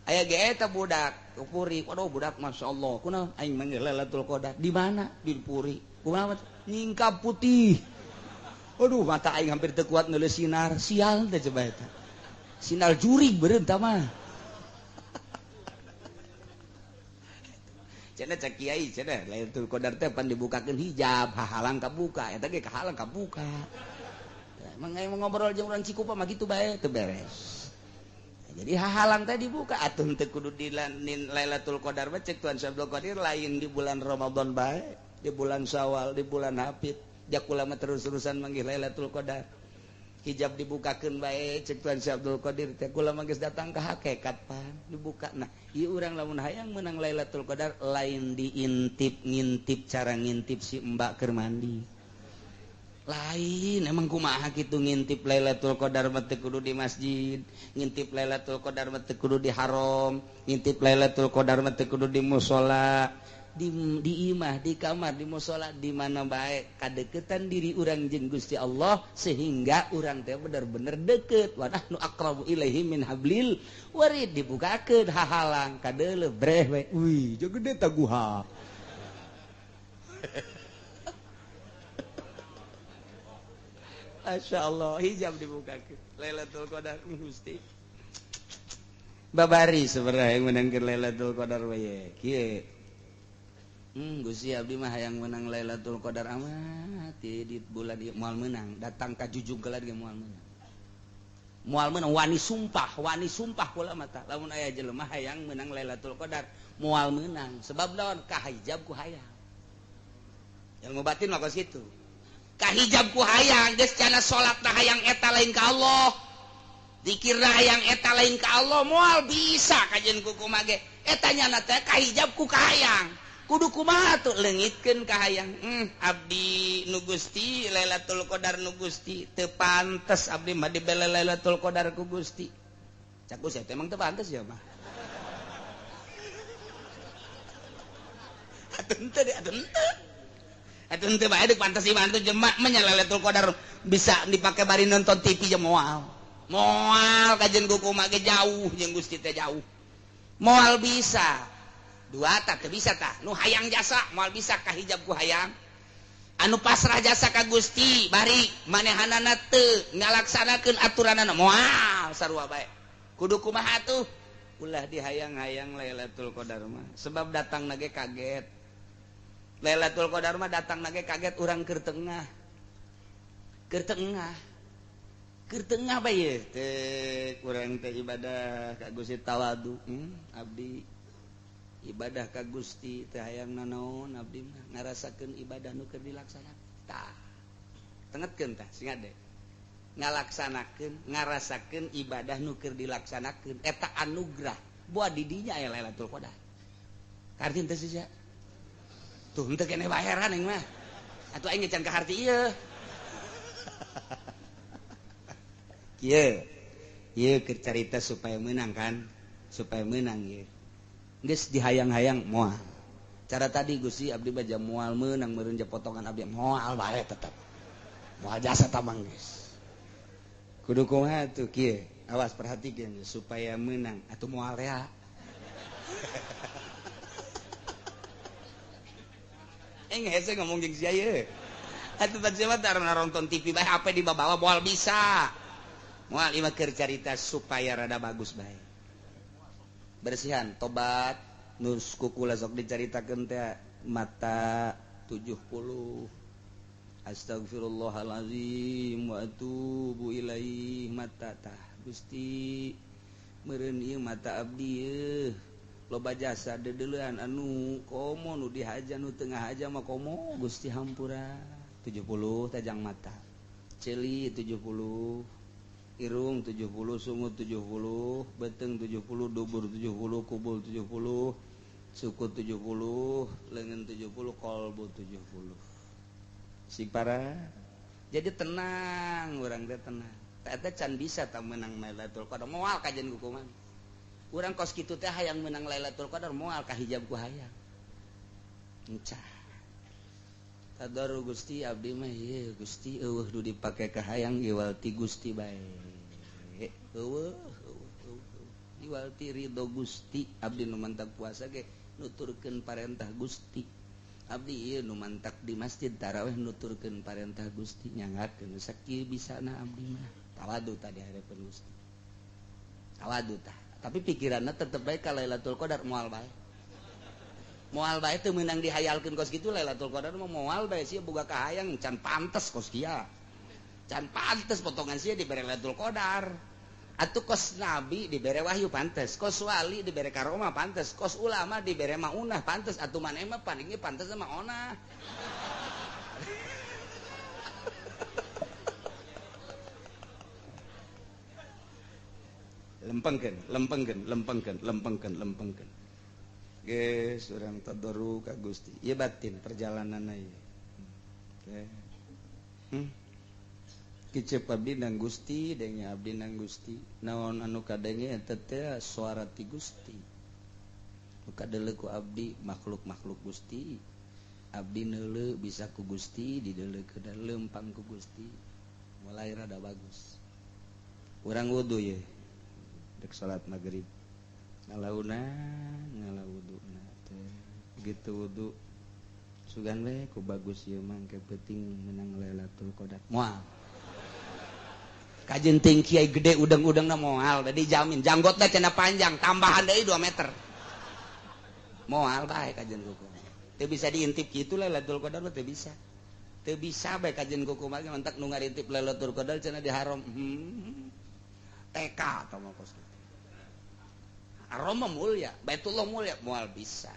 Aya ge eta budak puri, waduh budak masyaallah, kunaon aing manggil Lailatul Qadar di mana? Di puri. Kumaha nyingkap putih. Aduh mata aing hampir teu kuat neuleus sinar, sial teh coba eta. Sinar jurig beureum tah mah. Cenah cak kiai cenah Lailatul Qadar teh pan dibukakeun hijab, hahalang kabuka, eta ge kahalang kabuka. Emang aing ngobrol jeung urang Cikupa mah kitu bae teu beres. Jadi hahalang teh dibuka atuh teu kudu di Lailatul Qadar mah cek Tuan Syekh Abdul Qadir lain di bulan Ramadan bae, di bulan Syawal, di bulan Hafid, jakula mah terus-terusan manggih Lailatul Qadar. Hijab dibukakeun bae cek Tuan Syekh Abdul Qadir teh kula mah geus datang ka hakikat pan dibuka. Nah, ieu urang lamun hayang meunang Lailatul Qadar lain diintip ngintip cara ngintip si mbak keur mandi. Lain emang kumaha kitu ngintip Lailatul Qadar mah teu kudu di masjid, ngintip Lailatul Qadar mah teu kudu di haram, ngintip Lailatul Qadar mah teu kudu di musala, di imah, di kamar, di musala, di mana bae kadeketan diri urang jeung Gusti Allah sehingga urang teh bener-bener deket. Wa nahnu aqrabu ilaihi min hablil warid dibukakeun hahalang kadeuleuh breh we. Wih, jeung gede taguha. Masya Allah, hijab dibukakeun Lailatul Qadar Gusti. Babari sebenarnya yang menangkeun Lailatul Qadar we kieu. Gusti abdi mah hayang menang Lailatul Qadar amat di bulan ieu moal meunang, datang ka jujug geula ge moal meunang. Moal meunang wani sumpah kula mata. Lamun aya jelema hayang meunang Lailatul Qadar moal meunang sebab naon ka hijab ku hayang. Ilmu batin mah kos kitu. Kahijab ku hayang geus cana salat na hayang eta lain ka Allah. Dikira hayang eta lain ka Allah moal bisa kajian ku kumaha ge. Eta nyana teh kahijab ku kahayang. Kudu kumaha tuh leungitkeun kahayang. Abdi nu Gusti Lailatul Qadar nu Gusti teu pantes abdi mah dibere Lailatul Qadar ku Gusti. Cak saya emang teu pantes ya mah. Atuh henteu atuh henteu. Atuh henteu bae deuk pantes ieu mah atuh jelema mah nya Lailatul Qadar bisa dipake bari nonton TV jeung moal. Moal kajian ku kumaha ge jauh jeung Gusti teh jauh. Moal bisa. Dua tah teu bisa tah. Nu hayang jasa moal bisa kahijab ku hayang. Anu pasrah jasa ka Gusti bari manehanana teu ngalaksanakeun aturanana moal sarua bae. Kudu kumaha tuh? Ulah dihayang-hayang Lailatul Qadar mah. Sebab datang nage kaget. Lailatul Qadar mah datang nage kaget urang keur tengah. Keur tengah. Keur tengah bae ye teh urang teh ibadah ka Gusti tawadu. Abdi ibadah ka Gusti teh hayang nanaon abdi mah ngarasakeun ibadah nu keur dilaksanakeun. Tah. Tengetkeun tah sing ade. Ngalaksanakeun, ngarasakeun ibadah nu keur dilaksanakeun eta anugerah. Buat di dinya aya Lailatul Qadar. Karti teh sia. Tuh henteu keneh bayaran aing mah. Atuh aing can kaharti ieu. Ieu. Ieu keur carita supaya meunang kan? Supaya meunang ieu. Geus dihayang-hayang moal. Cara tadi Gusti abdi baja moal meunang meureun potongan abdi moal bae tetep. Moal jasa tamang geus. Kudu kumaha tuh kieu? Awas perhatikeun supaya meunang atuh moal rea. Aing hese ngomong jeung sia ieu. Atuh pan sia mah tara nonton TV bae HP dibawa moal bisa. Moal ieu mah keur carita supaya rada bagus bae. Bersihan tobat nus kukula sok dicaritakeun teh mata 70 astagfirullahalazim wa atubu ilaih mata tah Gusti meureun ieu mata abdi yeuh loba jasa deudeuleun anu komo nu dihaja nu teu ngahaja mah komo Gusti hampura 70 tajang mata ceuli 70 irung 70, sungut 70, beteng 70, dubur 70, kubul 70, suku 70, lengan 70, kolbu 70. Si para. Jadi tenang, urang teh tenang. Eta can bisa tah meunang Lailatul Qadar, moal kajian ku kumaha. Urang kos kitu teh hayang meunang Lailatul Qadar moal kahijab ku hayang. Encah. Tadaru Gusti abdi mah ieu Gusti eueuh nu dipake ka hayang iwal ti Gusti bae. Eueuh eueuh iwal ti ridho Gusti abdi nu mantak puasa ge nuturkeun parentah Gusti. Abdi ieu nu mantak di masjid tarawih nuturkeun parentah Gusti nyangakeun sakieu bisana abdi mah. Tawadu tadi hareupeun Gusti. Tawadu tah. Tapi pikiranna tetep bae ka Lailatul Qadar moal bae. Moal bae teu meunang dihayalkeun kos kitu Lailatul Qadar mah moal bae sia boga kahayang can pantes kos kieu. Can pantes potongan sia dibere Lailatul Qadar. Atuh kos nabi dibere wahyu pantes, kos wali dibere karomah pantes, kos ulama dibere maunah pantes, atuh maneh mah palingnya pantes sama onah. Lempengkeun, lempengkeun, lempengkeun, lempengkeun, lempengkeun. Geus urang tadaru ka Gusti. Ieu batin perjalananna ieu. Kicep abdi nang Gusti, denge abdi nang Gusti. Naon anu kadenge eta teh suara ti Gusti. Nu kadeuleu ku abdi makhluk-makhluk Gusti. Abdi neuleu bisa ku Gusti, dideuleu ke lempang ku Gusti. Mulai rada bagus. Urang wudu ye. Dek salat magrib. Ngalauna ngalawuduna teh gitu wudu sugan we ku bagus ieu mah engke peuting menang Lailatul Qadar moal kajen ting kiai gede udang-udangna moal da dijamin janggotna cenah panjang tambahan deui 2 meter moal bae kajen kuku teu bisa diintip kitu Lailatul Qadar mah teu bisa bae kajen kuku mah mantak nu ngarintip Lailatul Qadar cenah diharam TK atau mah kos kitu. Aroma mulia, Baitullah mulia, moal bisa.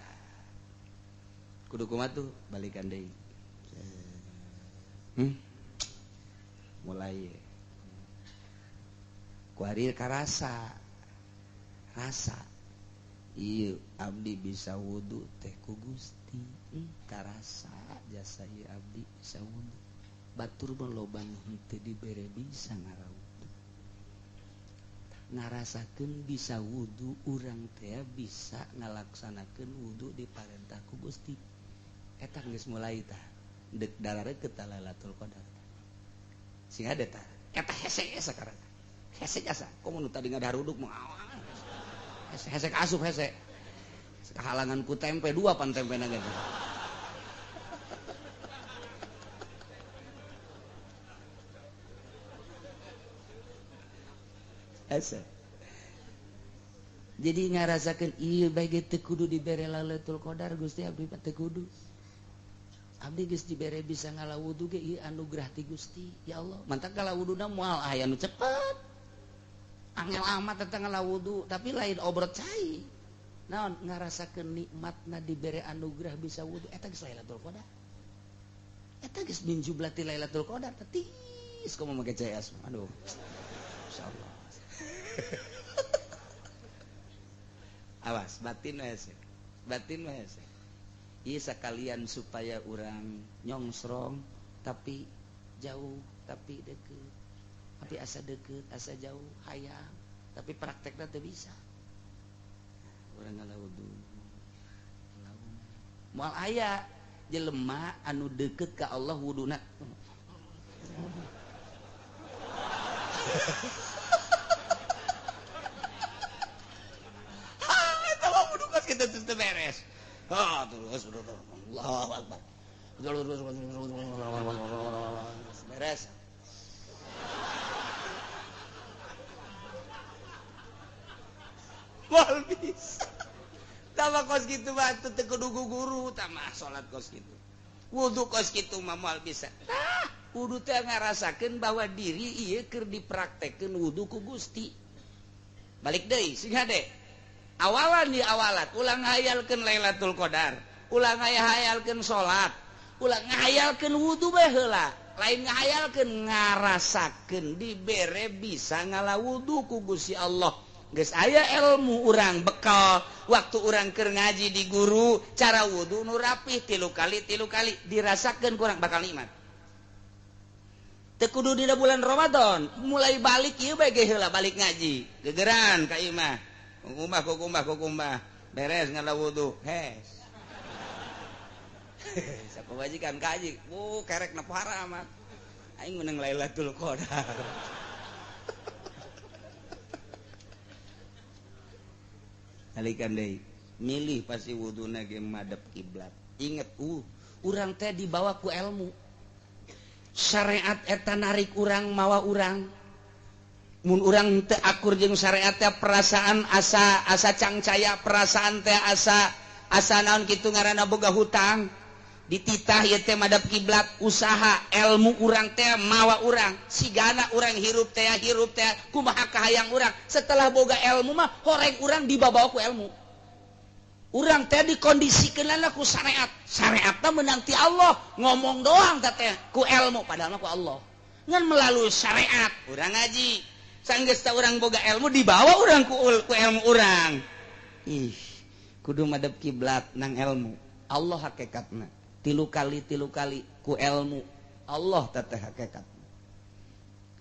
Kudu kumaha tuh balikan deui. Mulai. Kuari karasa rasa ieu abdi bisa wudu teh ku Gusti. Karasa jasa ieu abdi bisa wudu. Batur mah loba nu henteu dibere bisa ngarawudu. Ngarasakeun bisa wudu urang teh bisa ngalaksanakeun wudu diparentah ku Gusti. Eta geus mulai tah deuk dararekeut ta Lailatul Qadar. Sing ada tah eta hese sakarang. Hese jasa komo nu tadi ngadaruduk mah hese hese asup hese. Kahalangan ku tempe dua pan tempena ge. Hese. Jadi ngarasakeun ieu bae ge teu kudu dibere Lailatul Qadar Gusti abdi mah teu kudu. Abdi geus dibere bisa ngalawudu ge ieu anugerah ti Gusti. Ya Allah, mantak ngalawuduna moal aya nu cepet. Angel amat tentang ngalawudu, tapi lain obrot cai. Naon ngarasakeun nikmatna dibere anugerah bisa wudu eta geus Lailatul Qadar. Eta geus min jublati Lailatul Qadar tetis komo make CS. Aduh. Insyaallah. Awas batin hese. Batin hese. Ieu sakalian supaya urang nyongsrong tapi jauh tapi deket. Tapi asa deket, asa jauh, hayang, tapi praktekna teu bisa. Urang ngalawudu. Moal aya jelema anu deket ka Allah wuduna. Ha, eta mah wudu kos kitu teu beres. Ha, terus Allahu Akbar. Beres. Moal bisa. Tama kos kitu mah teu kudu guru, tama salat kos kitu. Wudu kos kitu mah moal bisa. Tah, wudu teh ngarasakeun bahwa diri ieu keur dipraktekkeun wudu ku Gusti. Balik deui sing hade. Awalan di awalat ulah ngahayalkeun Lailatul Qadar, ulah ngahayalkeun salat, ulah ngahayalkeun wudu bae heula. Lain ngahayalkeun ngarasakeun dibere bisa ngalawudu ku Gusti Allah. Geus aya ilmu urang bekal waktu urang keur ngaji di guru cara wudu nu rapih tilu kali dirasakeun kurang bakal nikmat. Teu kudu dina bulan Ramadan, mulai balik ieu bae ge heula balik ngaji. Gegeran ka imah. Kukumbah beres ngalawudu. Hes. Sapabajikan kaji, kerek na pohara amat. Aing meunang Lailatul Qadar. Balikan deui, milih pasti wuduna ge madep kiblat. Inget urang teh dibawa ku ilmu. Syariat eta narik urang mawa urang. Mun urang teu akur jeung syariat teh perasaan asa asa cangcaya, perasaan teh asa asa naon kitu ngaranna boga hutang. Dititah ieu teh madep kiblat, usaha ilmu urang teh mawa urang, sigana urang hirup teh kumaha kahayang urang. Setelah boga ilmu mah horeng urang dibabawa ku ilmu. Urang teh dikondisikeunana ku syariat. Syariatna meunang ti Allah, ngomong doang teh ku ilmu padahal mah ku Allah. Ngan melalui syariat urang ngaji. Sanggeus teh urang boga ilmu dibawa urang ku ilmu urang. Ih, kudu madep kiblat nang ilmu. Allah hakikatna. Tilu kali ku ilmu Allah teteh hakikat.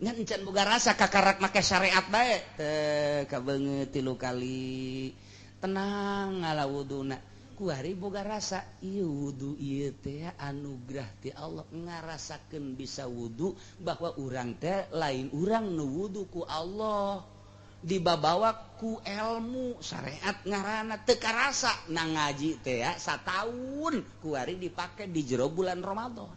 Ngan encan boga rasa kakarak make syariat bae teh kabeungeut tilu kali tenang ngalawuduna kuari boga rasa ieu wudu ieu teh anugerah ti Allah ngarasakeun bisa wudu bahwa urang teh lain urang nu wudu ku Allah dibabawa ku ilmu syariat ngaranna teu karasa na ngaji teh ya sataun kuari dipake di jero bulan Ramadan.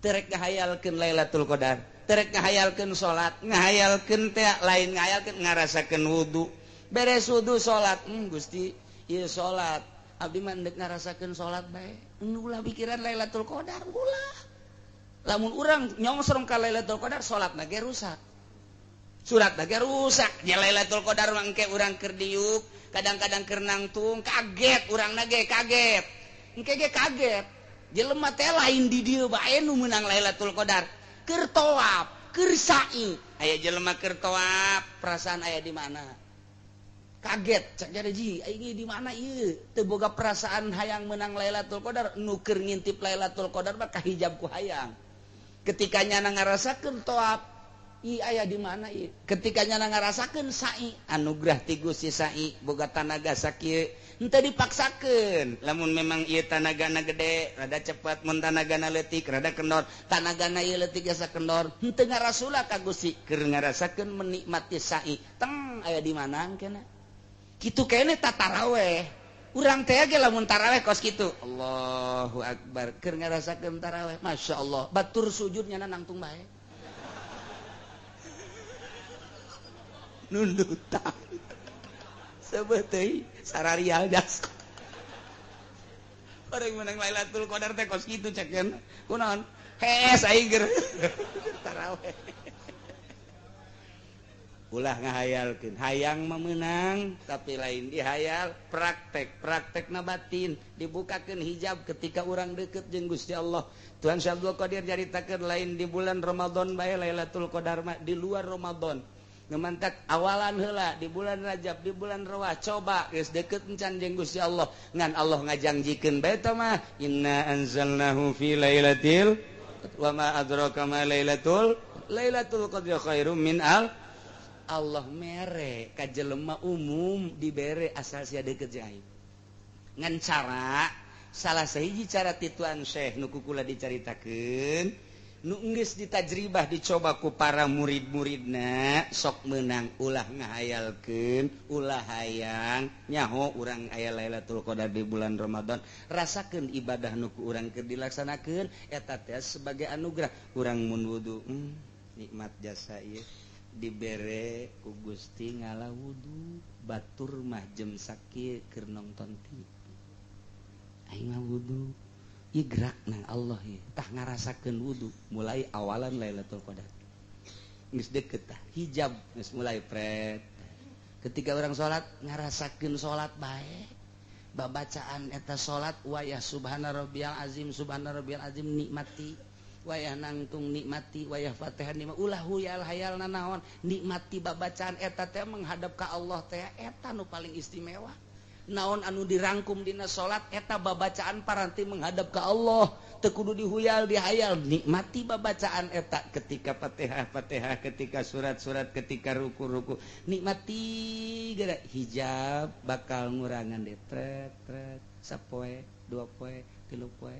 Terek ngahayalkeun Lailatul Qadar, terek ngahayalkeun salat, ngahayalkeun teh lain ngahayalkeun ngarasakeun wudu. Beres wudu salat, Gusti ieu salat abdi mah endek ngarasakeun salat bae. Ulah pikiran Lailatul Qadar ulah. Lamun urang nyongsrong ka Lailatul Qadar salatna ge rusak. Surat ge rusak nya Lailatul Qadar mangke urang keur diuk kadang-kadang keur nangtung kaget urangna ge kaget engke ge kaget jelema teh lain di dieu bae nu meunang Lailatul Qadar keur tawaf keur sa'i Aya jelema keur tawaf, perasaan aya di mana? Kaget cek jadi ji, aing di mana ieu? Teu boga perasaan hayang menang Lailatul Qadar, nu keur ngintip Lailatul Qadar mah kahijab ku hayang. Ketika nyana ngarasakeun tawaf, i aya di mana ieu? Ketika nyana ngarasakeun sa'i, anugerah ti Gusti sa'i boga tanaga sakieu, henteu dipaksakeun. Lamun memang ieu tanagana gede, rada cepat, mun tanagana leutik rada kendor, tanagana ieu leutik jasa kendor, henteu ngarasula ka Gusti keur ngarasakeun menikmati sa'i. Teng aya di mana engkena? Kitu keneh ta taraweh. Urang teh ge lamun taraweh kos kitu. Allahu akbar, keur ngarasakeun taraweh, masyaallah, batur sujud nyana nangtung bae. Nundutan sebetulnya sararial jas orang menang Lailatul Qadar teh kos kitu cek kunaon hees aing ger taraweh ulah ngahayalkeun hayang memenang tapi lain dihayal praktek praktekna batin dibukakeun hijab ketika urang deket jeung Gusti Allah. Tuhan Syekh Abdul Qadir nyaritakeun lain di bulan Ramadan bae Lailatul Qadar mah di luar Ramadan. Ngemantak awalan heula di bulan Rajab, di bulan Rawah, coba geus deket encan jeung Gusti Allah. Ngan Allah ngajangjikeun bae tah mah inna anzalnahu fi lailatul wa ma adraka ma lailatul lailatul qadri khairum min al. Allah mere ka jelema umum dibere asal sia deket jeung aing. Ngan cara salah sahiji cara tituan Syekh nu kukula dicaritakeun nu geus ditajribah dicoba ku para murid-muridna sok meunang ulah ngahayalkeun ulah hayang nyaho urang aya Lailatul Qadar di bulan Ramadan rasakeun ibadah nu ku urang keur dilaksanakeun eta teh sebagai anugerah urang mun wudu nikmat jasa ieu dibere ku Gusti ngala wudu batur mah jem sakieu keur nonton TV aing mah wudu ieu gerak nang Allah ieu tah ngarasakeun wudu mulai awalan Lailatul Qadar geus deket tah hijab geus mulai pret ketika orang salat ngarasakeun salat bae babacaan eta salat wayah subhana rabbiyal azim subhana rabbiyal azim nikmati wayah nangtung nikmati wayah Fatihah nikmati ulah huyal hayal nanaon nikmati babacaan eta teh menghadap ka Allah teh eta nu paling istimewa naon anu dirangkum dina salat eta babacaan paranti menghadap ka Allah teu kudu dihuyal dihayal nikmati babacaan eta ketika Fatihah Fatihah ketika surat-surat ketika ruku-ruku nikmati geura hijab bakal ngurangan deh tret tret sapoe dua poe tilu poe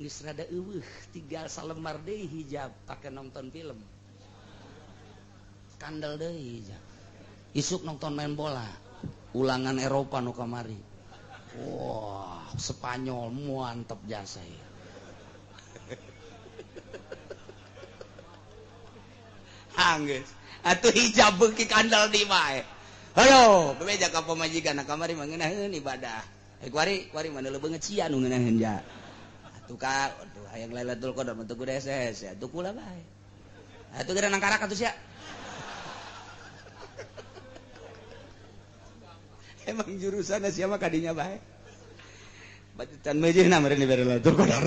geus rada eueuh tinggal salembar deui hijab pake nonton film kandel deui hijab isuk nonton main bola ulangan Eropa nu kamari wah Spanyol mantep jasa ya. Anggeus atuh hijab beuki kandel di bae hayo bebeja ka pamajikan kamari mah ngeunaheun ibadah kuari kuari mah leubeung cia nu ngeunaheun ja atuh ka aduh hayang Lailatul Qadar mah teu kudu hese atuh kula bae atuh geura nang karak atuh sia. Emang jurusanna siapa kadinya bae batutan meujeuhna meureun dibere Lailatul Qadar.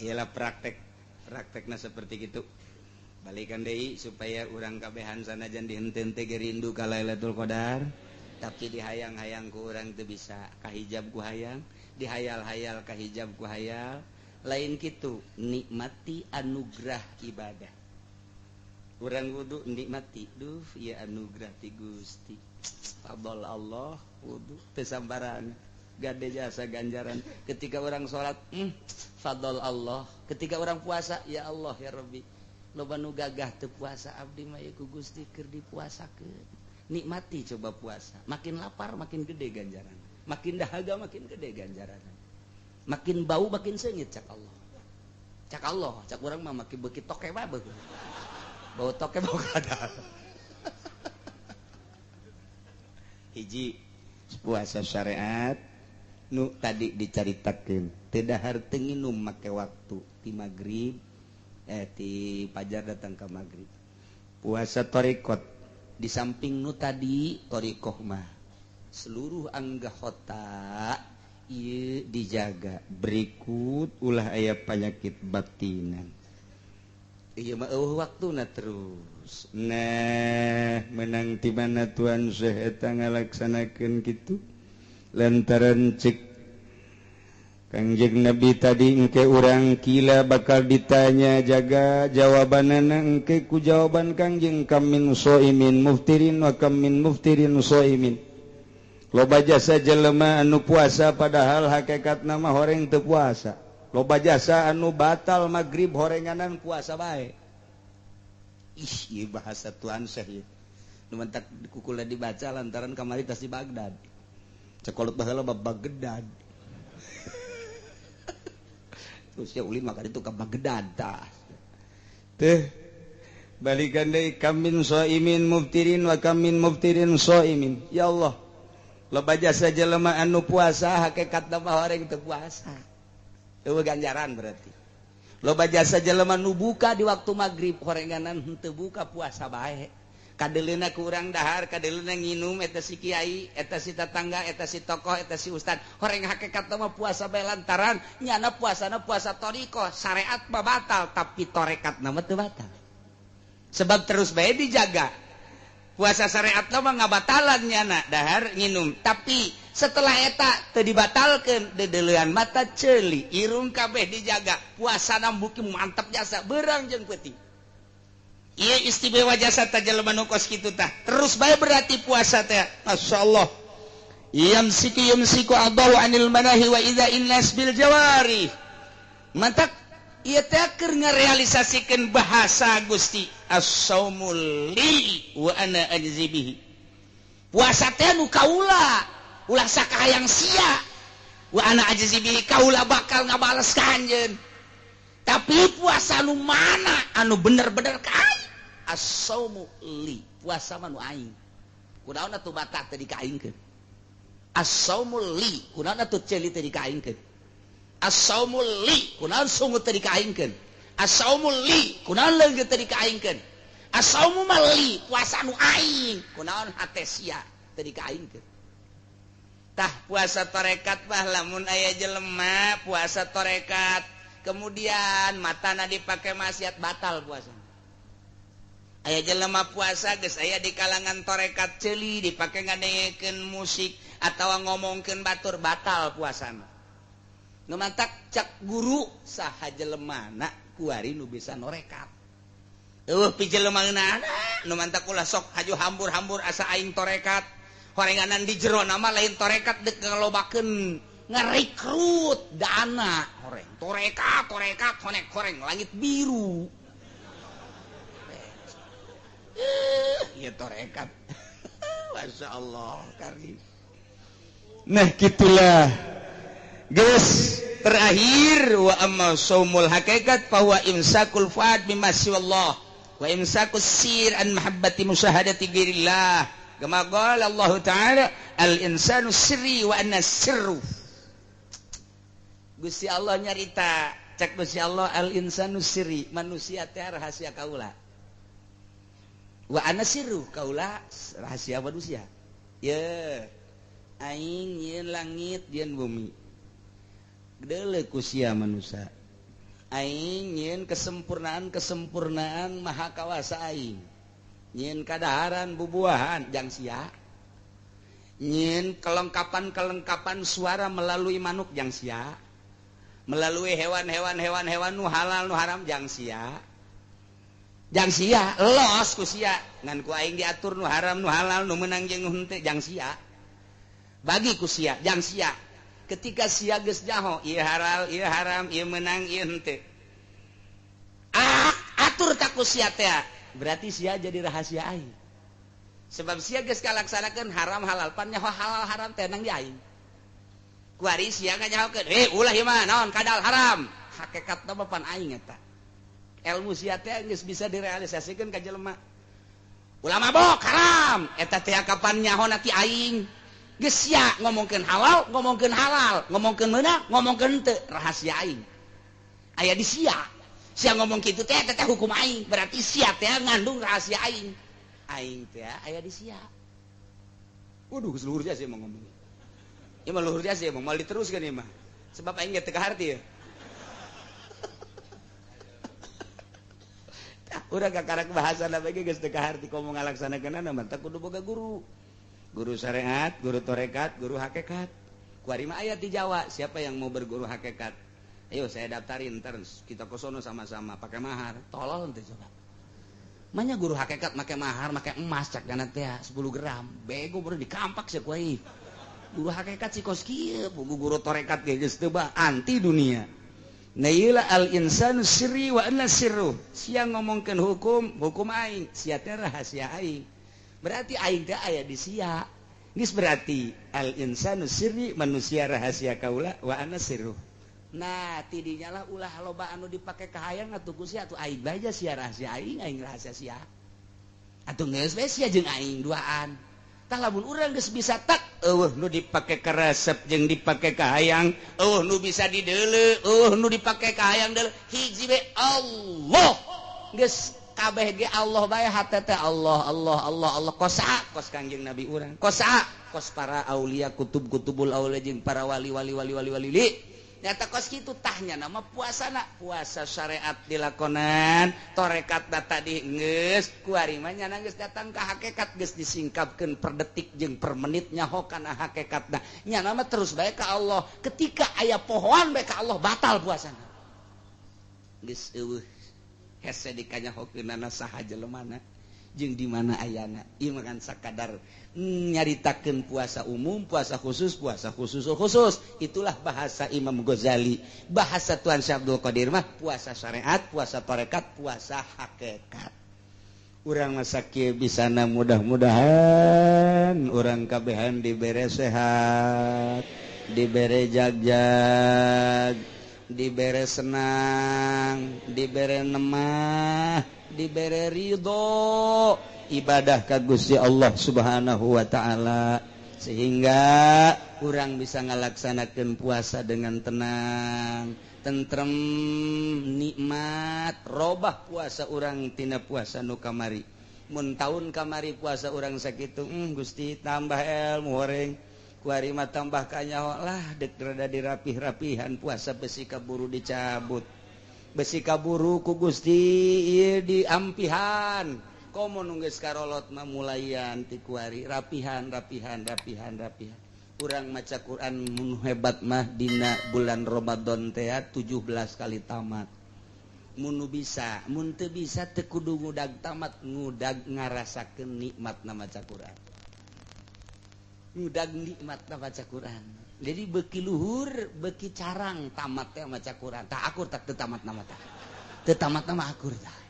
Iyalah praktek praktekna seperti gitu. Balikan deui supaya urang kabehan sanajan dihenteu ge rindu ka Lailatul Qadar tapi dihayang-hayang ku urang teu bisa kahijab ku hayang dihayal-hayal kahijab ku hayal lain kitu nikmati anugerah ibadah urang wudu nikmati duh ieu anugerah ti Gusti fadl Allah wudu teu sambaran gade jasa ganjaran ketika orang salat fadl Allah ketika orang puasa ya Allah ya Rabbi loba nu gagah teu puasa abdi mah ieu ku Gusti keur dipuasakeun nikmati coba puasa makin lapar makin gede ganjaran makin dahaga makin gede ganjaran makin bau makin seungit cak Allah cak Allah cak urang mah makin beuki toke bae bau toke bau kadal. Hiji puasa syariat nu tadi dicaritakeun teu dahar teu nginum make waktu ti magrib ti fajar datang ka magrib. Puasa thariqat di samping nu tadi thariqah mah seluruh anggota ieu dijaga berikut ulah aya penyakit batinan. Ieu mah eueuh waktuna terus. Nah, menang ti mana Tuan Syekh eta ngalaksanakeun kitu? Lantaran cek Kangjeng Nabi tadi engke urang kila bakal ditanya jaga jawabanana engke ku jawaban Kangjeng kam min shaimin muftirin wa kam min muftirin shaimin. Loba jasa jelema anu puasa padahal hakikatna mah horeng teu puasa. Loba jasa anu batal magrib horenganan puasa bae. Ih, ieu bahasa Tuan Syekh ieu. Nu mentak kukula dibaca lantaran kamari tas di Baghdad. Cekolot baheula bab Baghdad. Terus ya ulin maka itu ke Baghdad tah. Teh balikan deui kam min shaimin muftirin wa kam min muftirin shaimin. Ya Allah. Loba jasa jelema anu puasa hakikatna mah horeng teu puasa. Eueuh ganjaran berarti. Loba jasa jelema nu buka di waktu magrib horenganan henteu buka puasa bae. Kadeleuna ku urang dahar, kadeleuna nginum eta si kiai, eta si tetangga, eta si tokoh, eta si ustad. Horeng hakikatna mah puasa bae lantaran nyana puasana puasa thariqah, syariat mah batal tapi tarekatna mah teu batal. Sebab terus bae dijaga. Puasa syariat mah ngabatalan nyana dahar nginum, tapi setelah eta teu dibatalkeun deudeulean mata ceuli, irung kabeh dijaga, puasana buki mantap jasa beurang jeung peuting. Ieu istimewa jasa ta jelema nu kos kitu tah. Terus bae berarti puasa teh. Masyaallah. Yamsiku yumsiku adaw anil manahi wa idza innas bil jawari. Mantak ieu teh keur ngarealisasikeun bahasa Gusti as-saumul li wa ana ajzi bihi. Puasa teh nu kaula, ulah sakahayang sia. Wa ana ajzi bihi kaula bakal ngabales ka anjeun. Tapi puasa nu mana anu bener-bener ka aing? As-saumu li, puasa mah nu aing. Kunaon atuh batak teh dikaingkeun? As-saumu li, kunaon atuh ceuli teh dikaingkeun? As-saumu li, kunaon sungut teh dikaingkeun? As-saumu li, kunaon leungeut teh dikaingkeun? As-saumu mah li, puasa nu aing, kunaon hate sia teh dikaingkeun? Tah puasa tarekat mah lamun aya jelema puasa tarekat kemudian matana dipake maksiat batal puasa. Aya jelema puasa geus aya di kalangan tarekat ceuli dipake ngadengekeun musik atawa ngomongkeun batur batal puasana. Nu mantak cak guru saha jelemana kuari nu bisa norekat. Eueuh pijelema ngeunana nu mantak ulah sok haju hambur-hambur asa aing torekat. Horenganan di jero nama lain torekat deuk ngalobakeun ngarekrut dana horeng torekat torekat honek horeng langit biru. Ya torekat. Masya Allah karim. Nah gitulah guys, terakhir wa amma saumul hakikat fa huwa imsakul fuad mimma siwallah wa imsakus sir an mahabbati musyahadati ghairillah kama qala Allah ta'ala al insanu sirri wa anna sirru. Gusti Allah nyarita cek Gusti Allah al insanu sirri, manusia teh rahasia kaula. Wa ana sirru kaula rahasia manusia. Ye aing yeun langit yeun bumi. Deuleu ku sia manusia. Aing nyeun kesempurnaan-kesempurnaan maha kawasa aing. Nyeun kadaharan bubuahan jang sia. Nyeun kelengkapan-kelengkapan suara melalui manuk jang sia. Melalui hewan-hewan hewan-hewan nu halal nu haram jang sia. Jang sia los ku sia ngan ku aing diatur nu haram nu halal nu meunang jeung nu henteu jang sia. Bagi ku sia jang sia. Ketika sia geus nyaho ieu halal ieu haram ieu meunang ieu henteu. Ah, atur tak ku sia teh. Berarti sia jadi rahasia aing. Sebab sia geus kalaksanakeun haram halal pan nyaho halal haram teh nang di aing. Kuari sia nganyahokeun, "Eh, ulah ieu mah naon kadal haram." Hakikatna mah pan aing eta. Ilmu sia teh geus bisa direalisasikeun ka jelema. Ulah mabok haram, eta teh kapan nyahona ti aing. Geus sia ngomongkeun halal, ngomongkeun halal, ngomongkeun meunang, ngomongkeun henteu, rahasia aing. Aya di sia. Sia ngomong kitu teh eta teh hukum aing, berarti sia teh ngandung rahasia aing. Aing teh aya di sia. Waduh, geus luhur jasa mah ngomong. Ieu mah luhur jasa mah moal diteruskeun ieu mah. Sebab aing ge teu kaharti ya. Urang kakarak bahasa bagi geus teu kaharti komo ngalaksanakeunana mah teh kudu boga guru. Guru syariat, guru tarekat, guru hakikat. Kuari mah aya di Jawa, siapa yang mau berguru hakikat? Ayo saya daftarin ntar kita ke sono sama-sama pakai mahar. Tolol teh coba. Manya guru hakikat make mahar, make emas cak dana teh 10 gram. Bego baru dikampak sia kuai. Guru hakikat si kos kieu, guru tarekat ge geus teu anti dunia. Nah ieu al insanu sirri wa anna sirru. Sia ngomongkeun hukum, hukum aing, sia teh rahasia aing. Berarti aing teh aya di sia. Geus berarti al insanu sirri, manusia rahasia kaula, wa anna sirru. Nah, tidinya lah ulah loba anu dipake kahayang atuh ku sia atuh aing bae sia rahasia aing, aing rahasia sia. Atuh geus we sia jeung aing duaan. Tah lamun urang geus bisa tak eueuh nu dipake karesep jeung dipake kahayang, eueuh nu bisa dideuleu, eueuh nu dipake kahayang deuleu, hiji we Allah. Geus kabeh ge Allah bae hate teh Allah Allah Allah Allah kos kos Kangjeng Nabi urang. Kos kos para aulia kutub-kutubul aulia jeung para wali wali wali wali wali. Nyata kos kitu tahnya nama puasana, puasa syariat dilakonan, torekat tadi geus kuari mah nyana geus datang ka hakikat geus disingkapkeun per detik jeung per menit nyaho kana hakikatna. Nyana mah terus bae ka Allah. Ketika aya pohoan bae ka Allah batal puasana. Geus eueuh hese dikanyahokeunana saha jelemana jeung di mana ayana. Ieu mah kan sakadar nyaritakeun puasa umum, puasa khusus, puasa khusus khusus. Itulah bahasa Imam Ghazali. Bahasa Tuan Syekh Abdul Qadir mah puasa syariat, puasa tarekat, puasa hakikat. Urang masa kieu bisana mudah-mudahan urang kabehan dibere sehat, dibere jagjag, dibere senang, dibere nemah, dibere ridho ibadah ka Gusti Allah Subhanahu wa taala sehingga urang bisa ngalaksanakeun puasa dengan tenang, tentrem, nikmat. Robah puasa urang tina puasa nu kamari. Mun taun kamari puasa urang sakitu, Gusti tambah ilmu horeng. Kuari mah tambah kanyaho lah dek rada dirapih-rapihan puasa besi kaburu dicabut. Besi kaburu ku Gusti ieu diampihan. Komo nu geus karolot mah mulayan ti kuari rapihan rapihan rapihan rapihan. Urang maca Quran mun hebat mah dina bulan Ramadan teh 17 kali tamat. Mun nu bisa, mun teu bisa teu kudu ngudag tamat, ngudag ngarasakeun nikmatna maca Quran. Ngudag nikmatna maca Quran. Jadi beki luhur, beki carang tamat teh maca Quran. Tah akur tak teu tamat nama tah. Teu tamat nama akur tah.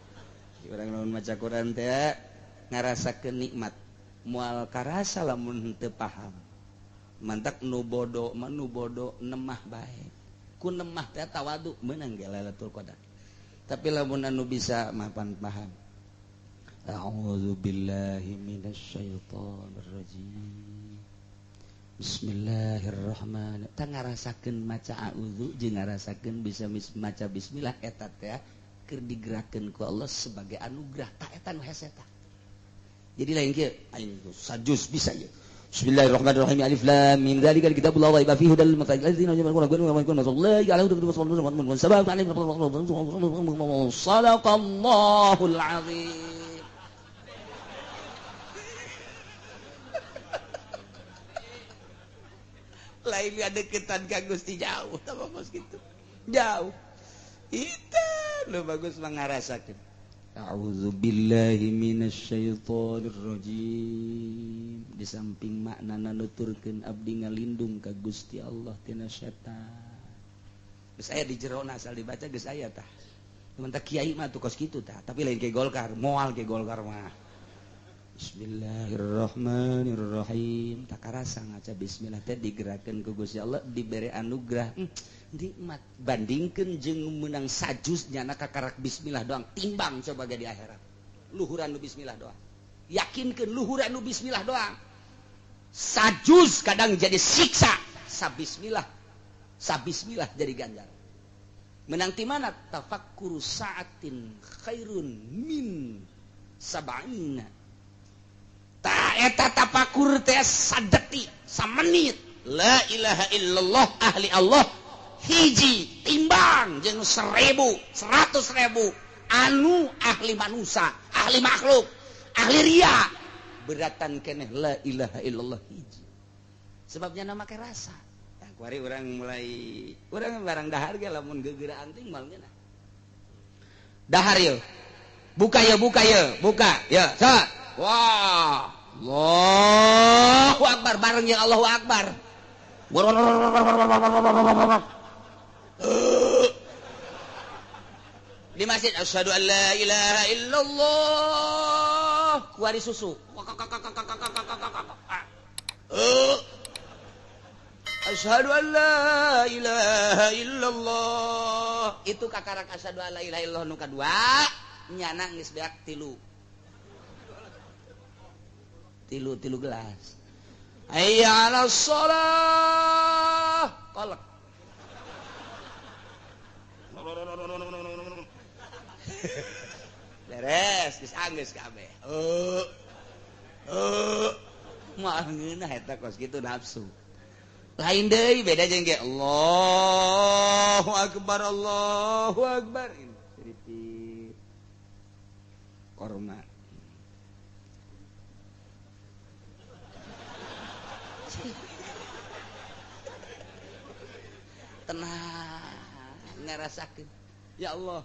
Urang lamun maca Quran teh ngarasakeun nikmat. Moal karasa lamun teu paham. Mantak nu bodo mah nu bodo nemah bae. Ku nemah teh tawadu meunang ge Lailatul Qadar. Tapi lamun anu bisa mah pan paham. A'udzu billahi minasyaitonir rajim. Bismillahirrahmanirrahim. Tah ngarasakeun maca a'udzu jeung ngarasakeun bisa maca bismillah eta teh keur digerakkeun ku Allah sebagai anugerah. Tah eta nu hese tah. Jadi lain kieu aing sajus bisa ieu. Bismillahirrahmanirrahim. Alif lam mim dzalikal kitabul la raiba fihi hudal lil muttaqin alladzina yu'minuna bil sadaqallahul azim. Lain deketan ka Gusti jauh tah bagus kitu. Jauh. Itu lu bagus mangarasakeun. A'udzubillahi minasyaitonir rajim. Di samping maknana nuturkeun abdi ngalindung ka Gusti Allah tina setan. Geus aya di jerona asal dibaca geus aya tah. Cuman tah kiai mah tuh kos kitu tah, tapi lain ke Golkar, moal ke Golkar mah. Bismillahirrahmanirrahim. Tak karasa ngaca bismillah teh digerakkeun ku Gusti Allah dibere anugerah. Nikmat bandingkeun jeung meunang sajus nyana kakarak bismillah doang timbang coba ge di akhirat. Luhuran nu bismillah doang. Yakinkeun luhuran nu bismillah doang. Sajus kadang jadi siksa, sabismillah. Sabismillah jadi ganjaran. Menang ti mana? Tafakkuru sa'atin khairun min sab'ina. Ta eta tafakur teh sadetik, samenit. La ilaha illallah ahli Allah hiji timbang jeung 1000, 100.000 Anu ahli manusia, ahli makhluk, ahli ria beratan keneh la ilaha illallah hiji. Sebabnya nama make rasa. Tah kuari urang mulai urang barang dahar ge lamun gegeraan teh moal ngeunah. Dahar ye. Buka ye, buka ye, buka. Ya, sa. Wah, Allahu Akbar bareng yang Allahu Akbar. Di masjid asyhadu an la ilaha illallah kuari susu. Asyhadu an la ilaha illallah. Itu kakarak asyhadu an la ilaha illallah nu kadua nyana geus beak tilu. Tilu gelas. Hayya 'alas shalah. Kolek. Beres geus anggeus kabeh. Moal ngeunah eta kos kitu nafsu. Lain deui beda jeung ge Allahu akbar Allahu akbar. Siripit. Korma. Tenang ngarasakeun. Ya Allah.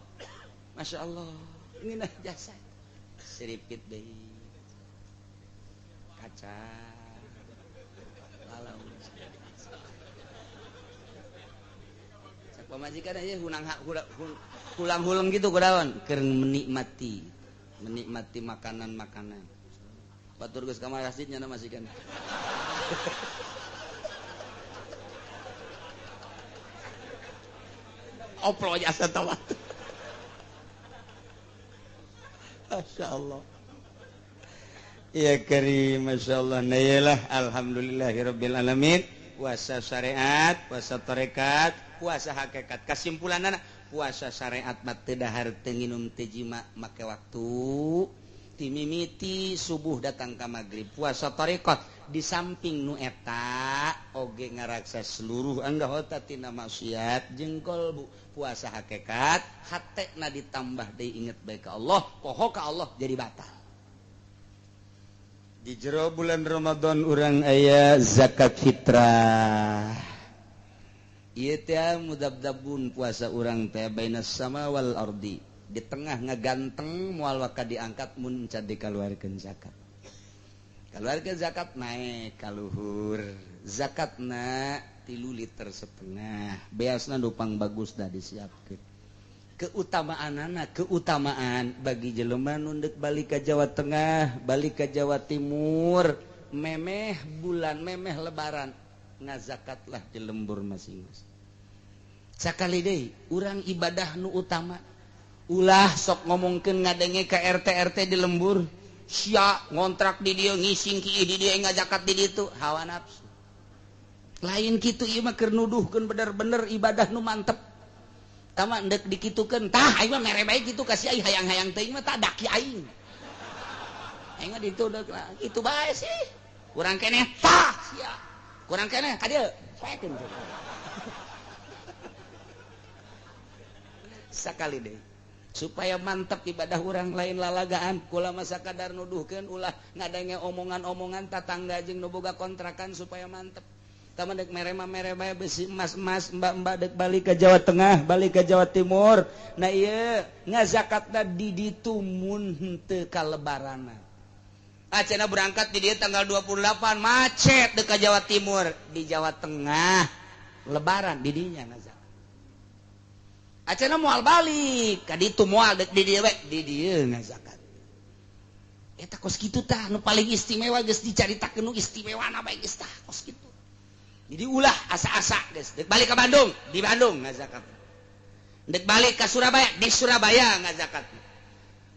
Masya Allah, ini nah jasa siripit deui kaca lalau cak pamajikan aja hulang-hulang gitu kudaon keur menikmati makanan-makanan batur geus ka masjid nya majikan. Oplo jasa tawat. Masya Allah. Ya karim, Masya Allah. Nah iyalah, alhamdulillahirabbil alamin. Puasa syariat, puasa tarekat, puasa hakikat. Kesimpulanana puasa syariat mah teu dahar teu nginum teu jima make waktu timimiti subuh datang ka magrib. Puasa tarekat di samping nu eta oge ngaraksa seluruh anggota tina maksiat jeung kolbu. Puasa hakikat hatena ditambah deui inget bae ka Allah, poho ka Allah jadi batal. Di jero bulan Ramadan urang aya zakat fitrah. Ieu teh mudabdabun puasa urang teh bainas sama wal ardi. Di tengah ngaganteng moal waka diangkat mun can dikaluarkeun zakat. Kaluarkeun zakat naik ka luhur. Zakatna 3,5 liter. Beasna dupang bagus dah disiapkeun. Keutamaanana, keutamaan bagi jelema nu deuk balik ka Jawa Tengah, balik ka Jawa Timur, memeh bulan, memeh lebaran, ngazakatlah di lembur masing-masing. Sakali deui urang ibadah nu utama. Ulah sok ngomongkeun ngadenge ka RT RT di lembur, sia ngontrak di dieu ngising kieu di dieu ngazakat di ditu, hawa nafsu. Lain kitu ieu mah keur nuduhkeun bener-bener ibadah nu mantep. Tama ndek dikitukeun, tah aing mah mere bae kitu ka si aing hayang-hayang teuing mah tah daki aing. Aing mah ditu deuk kitu bae sih. Kurang keneh tah sia. Kurang keneh ka dieu poekeun. Sakali deui supaya mantep ibadah urang lain lalagaan kula mah sakadar nuduhkeun ulah ngadenge omongan-omongan tatangga jeung nu boga kontrakan supaya mantep. Tama dek merema-mere bae besi emas-emas mbak-mbak dek balik ke Jawa Tengah, balik ke Jawa Timur. Nah ieu ngazakatna di ditu mun henteu kalebaranna. Acena berangkat di dieu tanggal 28 macet dek ka Jawa Timur, di Jawa Tengah lebaran di dinya ngazakat. Acena moal balik ka ditu moal dek di dieu we, di dieu ngazakat. Eta kos kitu tah nu paling istimewa geus dicaritakeun nu istimewana bae geus tah kos kitu. Jadi ulah asa-asa geus dek balik ke Bandung, di Bandung ngazakat. Dek balik ke Surabaya, di Surabaya ngazakat.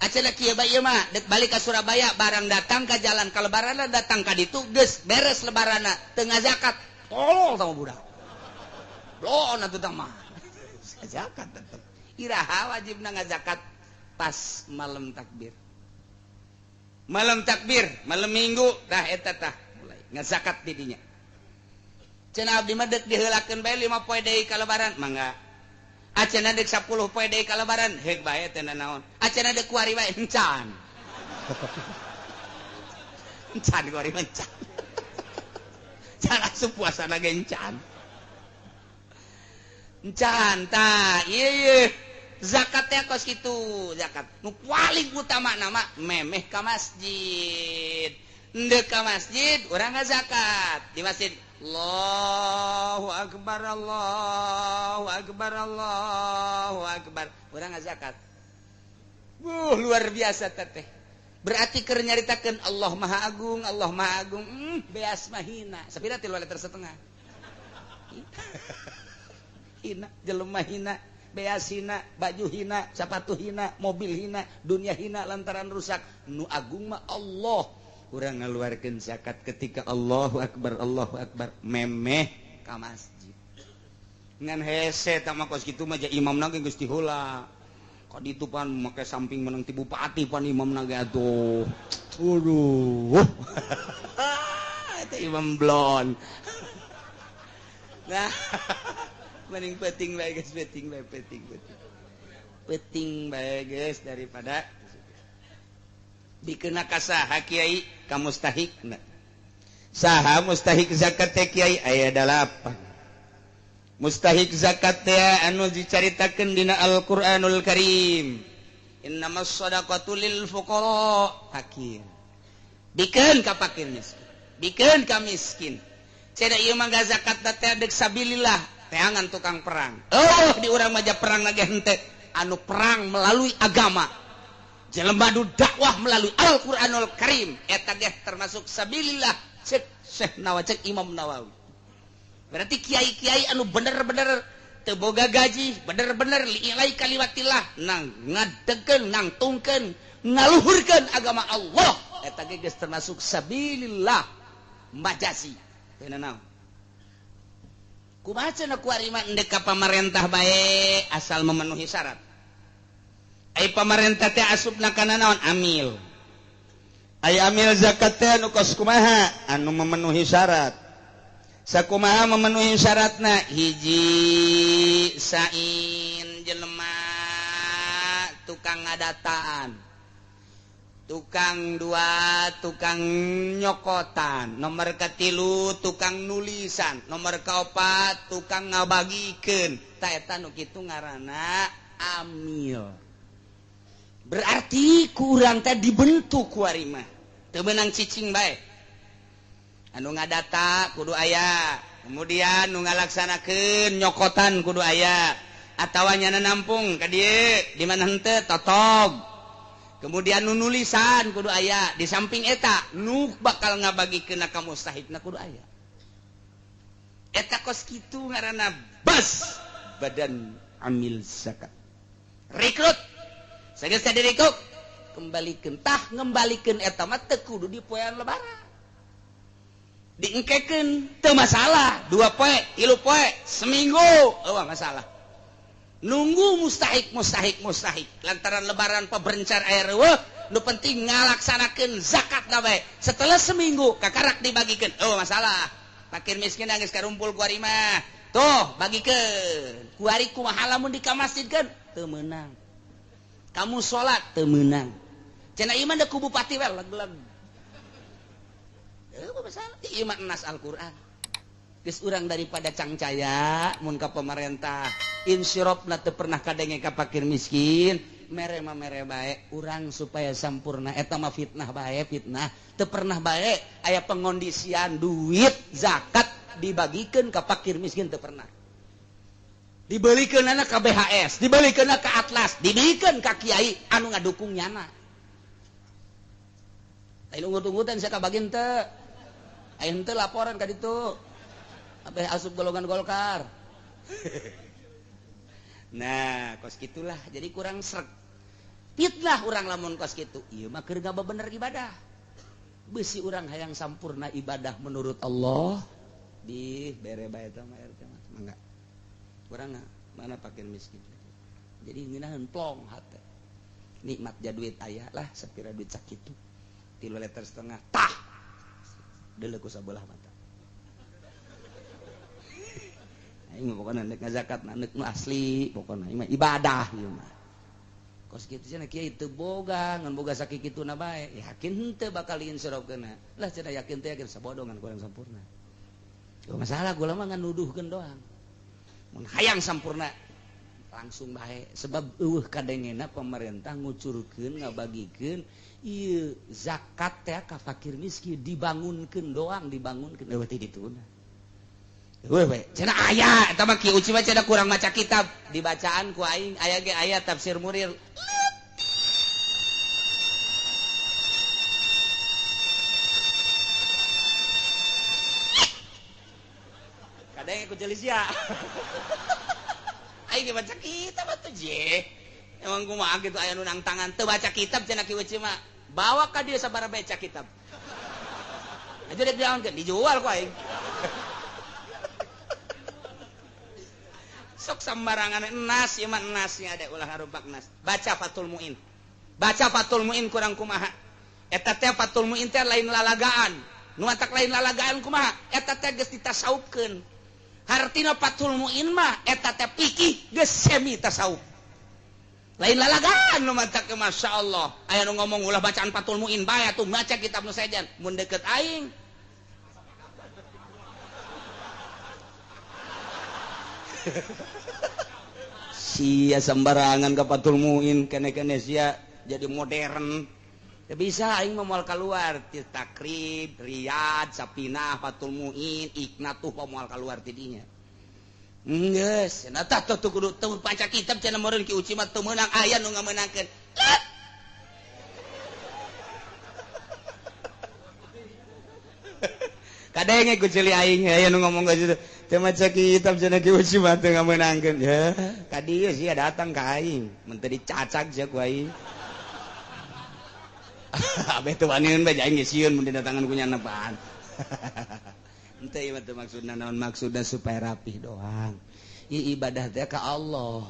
Acena kieu bae ieu mah, dek balik ke Surabaya barang datang ka jalan ka lebaranna datang ka ditu geus beres lebaranna teu ngazakat. Tolol sama budak. Bloon atuh tah mah. Zakat tetep. Iraha wajibna ngazakat pas malam takbir. Malam takbir, malam Minggu tah eta tah mulai ngazakat di dinya. Cenah abdi mah deuk diheulakeun bae 5 poe deui ka lebaran, mangga. Acana dek 10 poe deui ka lebaran, heuk bae teh naon. Acana dek kuari bae encan. Encan kuari mah encan. Can asup puasa ge encan. Encan tah, ieu ieu. Zakat teh kos kitu, zakat. Nu paling utama nama memeh ka masjid. Ndek ka masjid urang ngazakat di masjid. Allahu akbar, Allahu akbar, Allahu akbar. Urang ngazakat. Luar biasa teteh. Berarti keur nyaritakeun Allah Maha Agung, Allah Maha Agung. Beas mah hina. Sapira 3,5 liter. Hina, jelema hina, beas hina, baju hina, sepatu hina, mobil hina, dunia hina lantaran rusak. Nu agung mah Allah. Urang ngaluarkeun zakat ketika Allahu akbar, Allahu akbar, memeh ka masjid. Ngan hese tah mah kos kitu mah ja imamna ge geus diheula. Ka ditu pan make samping menang ti bupati pan imamna ge atuh. Aduh. Eta imam blon. Nah, mending penting bae geus, penting bae, penting penting. Penting bae geus daripada dikena ka saha kiai ka mustahikna. Saha mustahik zakat teh kiai aya 8. Mustahik zakat teh anu dicaritakeun dina Al-Qur'anul Karim. Innamas shadaqatu lil fuqara, fakir. Bikeun ka fakir miskin. Bikeun ka miskin. Cenah ieu mah zakat teh deuk sabilillah, teangan tukang perang. Oh, di urang mah perang lagi henteu. Anu perang melalui agama. Jelema nu dakwah melalui Al-Qur'anul Karim eta ge termasuk sabilillah cek Syekh Nawawi, cek Imam Nawawi. Berarti kiai-kiai anu bener-bener teu boga gaji, bener-bener li'ilai kalimatillah nang ngadegkeun, nangtungkeun, ngaluhurkeun agama Allah eta ge geus termasuk sabilillah majasi. Teu naon. Kumaha cenah kuari mah endek ka pamarentah bae asal memenuhi syarat. Ai pamarentah teh asupna kana naon? Amil. Ai amil zakat teh anu kos kumaha? Anu memenuhi syarat. Sakumaha memenuhi syaratna? Hiji sain jelema tukang ngadataan, tukang dua tukang nyokotan, nomor katilu tukang nulisan, nomor kaopat tukang ngabagikeun. Ta eta nu kitu ngaranna amil. Berarti kurang teh dibentuk kuari mah. Teu meunang cicing bae. Anu ngadata kudu aya, kemudian nu ngalaksanakeun nyokotan kudu aya, atawa nyana nampung ka dieu di mana henteu totog. Kemudian nu nulisan kudu aya, di samping eta nu bakal ngabagikeun ka mustahikna kudu aya. Eta kos kitu ngaranna bas badan amil zakat. Rekrut sageus direkrut kembalikeun, tah ngembalikeun eta mah teu kudu di poean lebaran. Diengkekeun teu masalah, 2 poe, 3 poe, seminggu eueuh masalah. Nunggu mustahik mustahik mustahik lantaran lebaran peberencar air eueuh, nu penting ngalaksanakeun zakat na bae. Setelah seminggu kakarak dibagikeun, eueuh masalah. Fakir miskin geus karumpul kuari mah. Tuh bagikeun. Kuari kumaha lamun di ka masjidkeun teu meunang. Kamu salat teu meunang. Cenah ieu mah da ku bupati we leg-leg. Eueuh masalah ieu mah nas Al-Qur'an. Geus urang daripada cangcaya mun ka pemerintah insirofna teu pernah kadenge ka fakir miskin, mere mah mere bae urang supaya sampurna eta mah fitnah bae, fitnah teu pernah bae aya pengondisian duit zakat dibagikeun ka fakir miskin teu pernah. Dibelikeun ka BHS, dibelikeun ka Atlas, dibelikeun ka kiai anu ngadukung nyana. Lain ungut-ungutan sia kabagin teu. Aya henteu laporan ka ditu. Abeh asup golongan Golkar. Nah, kos kitulah jadi kurang sreg. Fitnah urang lamun kos kitu. Ieu mah keur ngabener ibadah. Beusi urang hayang sampurna ibadah menurut Allah. Di bere bae eta mah RT mah mangga. Urang mana fakir miskin. Jadi ngeunaheun plong hate. Nikmat ja duit aya lah sapira duit sakitu. 3,5 liter tah. Deuleu ku sabelah mata. Aing mah pokona nek ngazakat nek nu asli pokona ieu mah ibadah ieu mah. Kos kitu cenah kiai teu boga ngan boga sakituna bae. Yakin henteu bakal diinsyarofkeunna. Lah cenah yakin teh yakin sabodo ngan kurang sampurna. Gak masalah gula mah ngan nuduhkeun doang. Mun hayang sampurna langsung bae sebab eueuh kadengena pemerintah ngucurkeun ngabagikeun ieu zakat teh ka fakir miskin dibangunkeun doang dibangunkeun eueuh teh dituna. Eueuh we cenah aya eta mah Ki Uci mah cenah kurang maca kitab dibacaan ku aing aya ge aya tafsir Murir. Kadang ku jelis ya. Aing baca kitab atuh je. Emang kumaha kitu aya nu nangtangan teu baca kitab cenah Ki Uci mah. Bawa ka dieu sabaraha baca kitab. Aja dek diaonkeun dijual ku aing. Sok sambarangan enas ieu mah enasnya ada ulah harupak nas. Baca Fathul Muin. Baca Fathul Muin kurang kumaha. Eta teh Fathul Muin teh lain lalagaan. Nu matak lain lalagaan kumaha? Eta teh geus ditasaupkeun. Hartina Fathul Muin mah eta teh fikih geus semi tasawuf. Lain lalagaan nu matak masyaallah. Aya nu ngomong ulah bacaan Fathul Muin bae atuh maca kitab nu sejen. Mun deket aing sia sembarangan ka Fathul Muin kene-kene sia jadi modern. Ya bisa aing mah moal kaluar ti Takrib, Riyad, Sapinah, Fathul Muin, Iknatuh moal kaluar ti dinya. Geus, cenah tah tuh kudu teu baca kitab cenah meureun Ki Uci mah teu meunang aya nu ngamenangkeun. Kadenge ku ceuli aing aya nu ngomong ka situ. Teu maca kitab cenah Ki Uci mah teu ngamenangkeun. Ya, ka dieu sia datang ka aing, mun teu dicacag sia ku aing. Abeh teu waniun bae aing geus sieun mun didatangan ku nyana apaan. Henteu ieu mah teu maksudna naon, maksudna supaya rapih doang. Ieu ibadah teh ka Allah.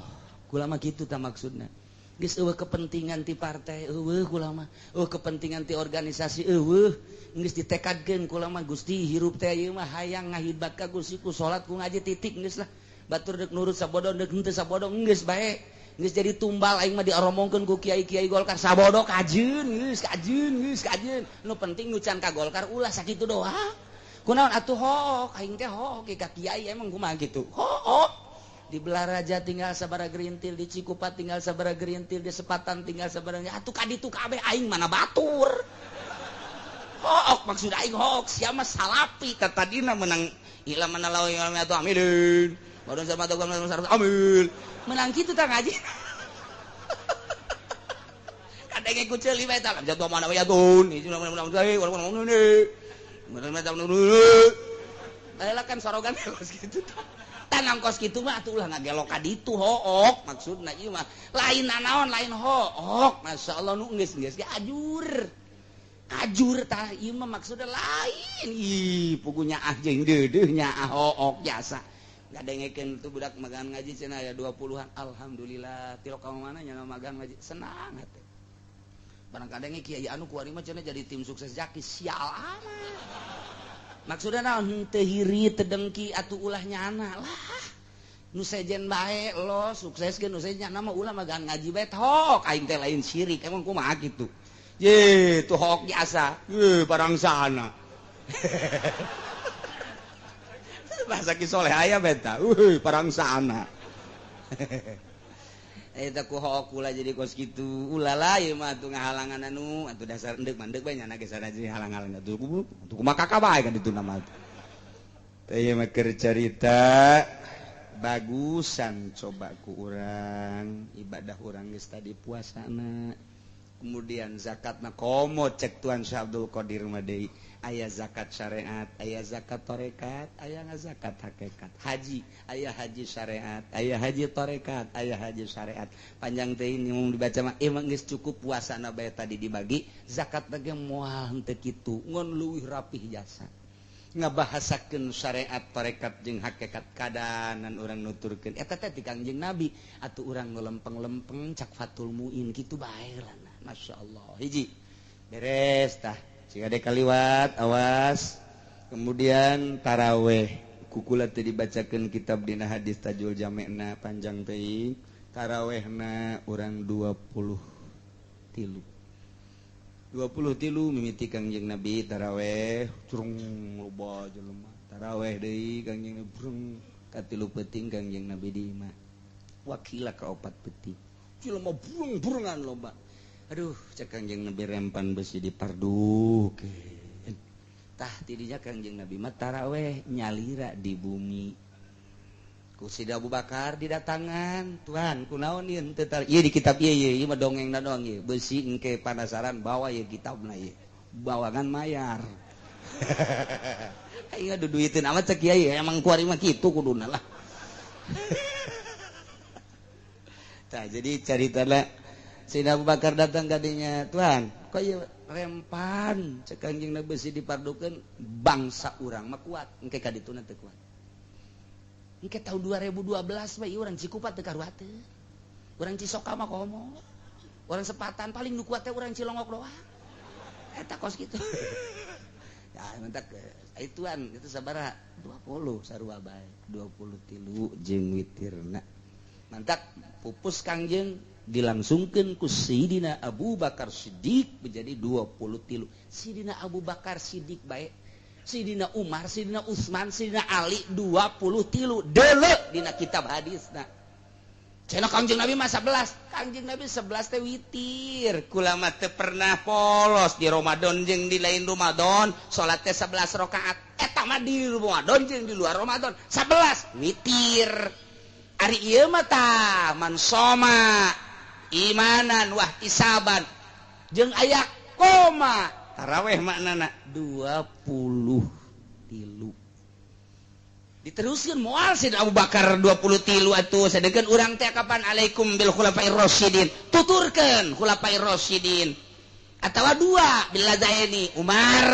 Kula mah kitu tah maksudna. Geus eueuh kepentingan ti partai eueuh kula mah, eueuh kepentingan ti organisasi eueuh. Geus ditekadkeun kula mah Gusti hirup teh ieu mah hayang ngahidmat ka Gusti ku salat ku ngaji titik geus lah. Batur deuk nurut sabodo deuk henteu sabodo geus bae. Geus jadi tumbal aing mah dioromongkeun ku kiai-kiai Golkar sabodo kajeun geus kajeun geus kajeun. Nu penting nu can ka Golkar ulah sakitu doang. Kunaon atuh hook aing teh hook ka kiai emang kumaha kitu. Hook. Di Belaraja tinggal sabara gerintil, di Cikupa tinggal sabara gerintil, di Sepatan tinggal sabara atuh ka ditu kabeh aing mana batur. Hook maksud aing hook sia mah salapi ka tadina menang ila mana lawan atuh amilin. Baru sama tuh amil. Menang kitu tah ngaji. Kadang ku ceuli bae tah jatuh mana we atun. Bae kan sorogan kos kitu tah. Tanam kos kitu mah atuh ulah ngagelok ka ditu hook maksudna ieu mah lain nanaon lain hook. Masyaallah nu geus-geus ge ajur. Ajur tah ieu mah maksudna lain. Ih pugunya ah jeung deudeuh nya hook jasa. Ngadengekeun tuh budak magang ngaji cenah aya 20-an. Alhamdulillah tilok ka mana nya magang ngaji senang hate. Barang kadenge kiai anu kuari mah cenah jadi tim sukses Jaki sial amat. Maksudna naon henteu hiri teu dengki atuh ulah nyana lah. Nu sejen bae lo sukseskeun nu sejen nyana mah ulah magang ngaji bae hook aing teh lain syirik emang kumaha kitu. Ye tuh hook biasa. Ye barang sana. Bahasa Ki Soleh aya beta. Euy parang sana. Eta ku hook kula jadi kos kitu. Ulah lah ieu mah atuh ngahalangan anu atuh dasar endek mandek bae nyana ge sanaji halang-halang atuh atuh kumaha kakak bae ka ditu nama. Teh ieu mah keur carita bagusan coba ku urang ibadah urang geus tadi puasana. Kemudian zakatna komo cek Tuan Syekh Abdul Qadir mah deui aya zakat syariat, aya zakat tarekat, aya zakat hakikat. Haji, aya haji syariat, aya haji tarekat, aya haji syariat. Panjang teh ini mun dibaca mah emang geus cukup puasana bae tadi dibagi, zakat ge moal henteu kitu, ngon leuwih rapih jasa. Ngabahasakeun syariat, tarekat jeung hakikat kadanan urang nuturkeun. Eta teh ti Kangjeng Nabi, atuh urang nu lempeng-lempeng cak Fathul Muin kitu bae lah. Masya Allah hiji beres tah jika ada kaliwat awas. Kemudian taraweh Kukula teu dibacakeun kitab dina hadis Tajul Jamena panjang teuing. Tarawehna urang 23. 23 mimiti Kangjeng Nabi taraweh curung loba jelema. Taraweh deui Kangjeng Nabi brung katilu peuting Kangjeng Nabi di imah. Wakila ka opat peuting. Jelema burung-burungan loba. Aduh, cek Kangjeng Nabi rempan besi dipardukeun. Tah tidinya Kangjeng Nabi mah taraweh nyalira di bumi. Ku Sida Abu Bakar didatangan, "Tuhan, kunaon ieu teu tar ieu di kitab ieu ieu ieu mah dongengna doang ieu. Besi engke panasaran bawa ieu kitabna ieu. Bawangan mayar." Aing duduiteun amat cek kiai, emang kuari mah kitu kuduna lah. Tah jadi caritana Sayyidina Abu Bakar datang ka dinya, "Tuhan, kok ieu rempan cek Kangjeng Nabi besi dipardukeun bangsa urang mah kuat, engke ka dituna teu kuat." Engke tahun 2012 mah ieu urang Cikupa teu karuateun. Urang Cisoka mah komo. Urang Sepatan paling nu kuat teh urang Cilongok doang. Eta kos kitu. Ya mentak ituan itu sabaraha 20 sarua bae 23 jeung witirna. Mantak pupus Kangjeng dilangsungkeun ku Sayyidina Abu Bakar Siddiq menjadi 23. Sayyidina Abu Bakar Siddiq bae, Sayyidina Umar, Sayyidina Utsman, Sayyidina Ali 23 deuleu dina kitab hadisna. Cenah Kangjeng Nabi mah 11. Kangjeng Nabi 11 teh witir. Kula mah teu pernah polos di Ramadan jeung di lain Ramadan, salat teh 11 rakaat. Eta mah di Ramadan jeung di luar Ramadan 11 witir. Ari ieu mah tah man soma imanan wahtisaban jeung aya koma taraweh maknana 23. Diteruskeun moal Sayyidina Abu Bakar 23 atuh sedengkeun urang teh kapan alaikum bil khulafair rasyidin tuturkeun khulafair rasyidin atawa dua billazaini Umar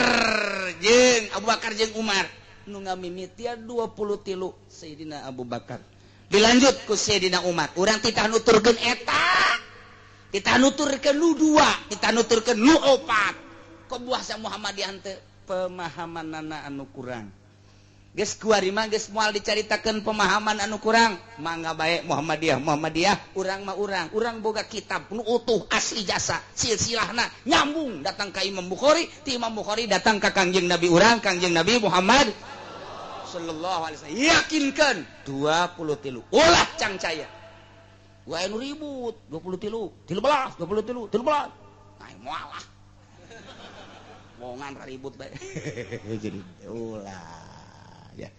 jeung Abu Bakar jeung Umar nu ngamimitian 23 Sayyidina Abu Bakar dilanjut ku Sayyidina Umar. Urang titah nuturkeun eta, titah nuturkeun nu dua, titah nuturkeun nu opat. Kok buah sa Muhammadiyah teh pemahamanana anu kurang. Geus kuari mah geus moal dicaritakeun pemahaman anu kurang. Mangga bae Muhammadiyah Muhammadiyah, urang mah urang. Urang boga kitab nu utuh asli jasa silsilahna nyambung datang ka Imam Bukhari, ti Imam Bukhari datang ka Kangjeng Nabi urang, Kangjeng Nabi Muhammad sallallahu alaihi wasallam. Yakinkeun 23. Ulah cangcaya. Wae nu ribut 23, 13, 23, 13. Nah, moal lah. Wongan ribut bae. Jadi ulah ya.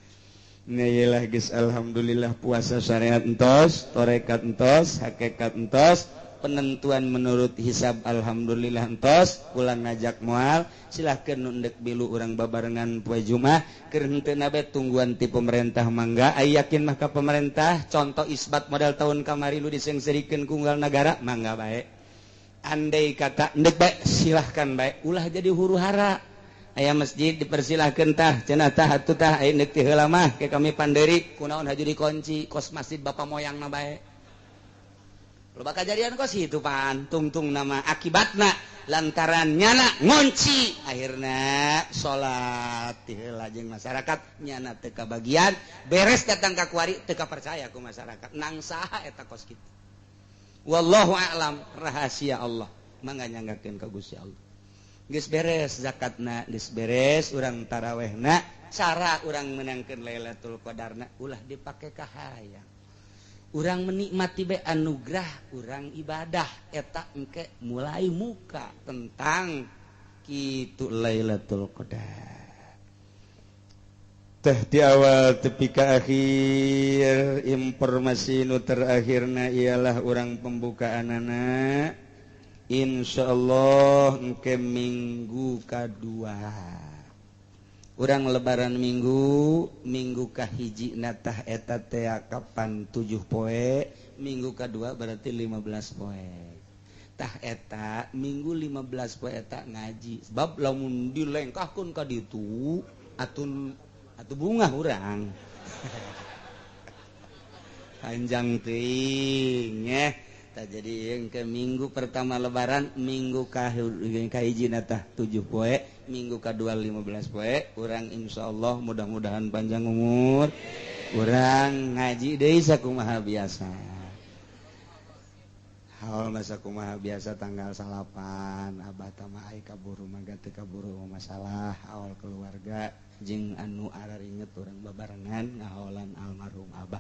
Nah, geus alhamdulillah puasa syariat entos, tarekat entos, hakikat entos, penentuan menurut hisab alhamdulillah entos, pulang ngajak moal, silahkeun nu endek bilu urang babarengan poe Jumat, keur henteu nabe tungguan ti pemerintah mangga, ai yakin mah ka pemerintah, contoh isbat modal tahun kamari lu disengserikeun ku unggal nagara, mangga bae. Andai kata endek bae silahkan bae, ulah jadi huru hara. Aya masjid dipersilahkeun tah cenah tah atuh tah aya neuk ti heula mah ke kami panderi kunaon haju dikunci kos masjid bapak moyangna bae. Loba kajadian kos itu pan tungtung nama akibatna lantaran nyana ngunci akhirna salat ti heula jeung masyarakat nyana teu kabagian beres datang ka kuari teu kapercaya ku masyarakat nang saha eta kos kitu. Wallahu a'lam, rahasia Allah mangga nyanggakeun ka Gusti Allah. Geus beres zakatna, geus beres urang tarawehna, cara urang menangkeun Lailatul Qadarna ulah dipake ka hayang. Urang menikmati bae anugerah urang ibadah eta engke mulai muka tentang kitu Lailatul Qadar. Teh di awal tepi ka akhir informasi nu terakhirna ialah urang pembukaanana. Insyaallah engke minggu kadua urang lebaran minggu minggu kahiji natah eta teh kapan 7 poe, minggu kadua berarti 15 poe. Tah eta minggu 15 poe eta ngaji sebab lamun dilengkahkeun ka ditu atun atuh bungah urang. Panjang teuing nya. Eta jadi yang ke minggu pertama Lebaran, minggu kahiji tah 7 poe, minggu kedua 15 poe. Urang insyaallah mudah-mudahan panjang umur, urang ngaji deui sakumaha biasa. Haul masa kumaha biasa tanggal 9. Abah tama ai kaburu mah teu kaburu, masalah awal keluarga jeung anu araringet urang babarengan ngahaolan almarhum abah.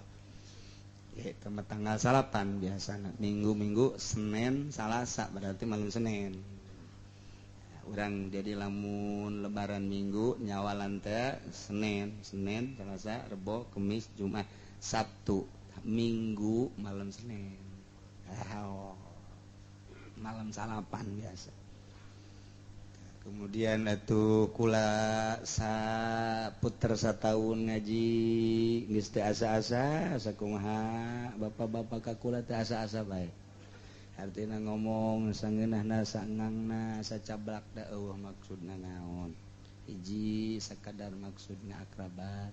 Ya, itu tanggal 9 biasa minggu-minggu Senin Salasa, berarti malam Senin urang. Jadi lamun Lebaran Minggu, nyawalan teh Senin, Senin, Selasa, Rebo, Kemis, Jumat, Sabtu, Minggu malam Senin. Oh, malam 9 biasa. Kemudian itu kula saputer satahun ngaji geus teu asa-asa, asa kumaha bapak-bapak ka kula teh asa-asa bae. Artina ngomong sangeunahna, sangangna, sacablak, da eueuh maksudna naon. Hiji, sakadar maksud akrabat.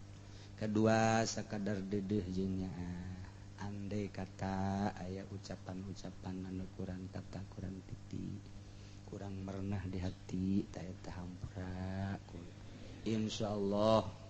Kedua, sakadar dedeh jeung nyaah. Andai kata aya ucapan-ucapan anu kurang tata, kurang titi, kurang merenah di hati, tah eta hampura. Insyaallah.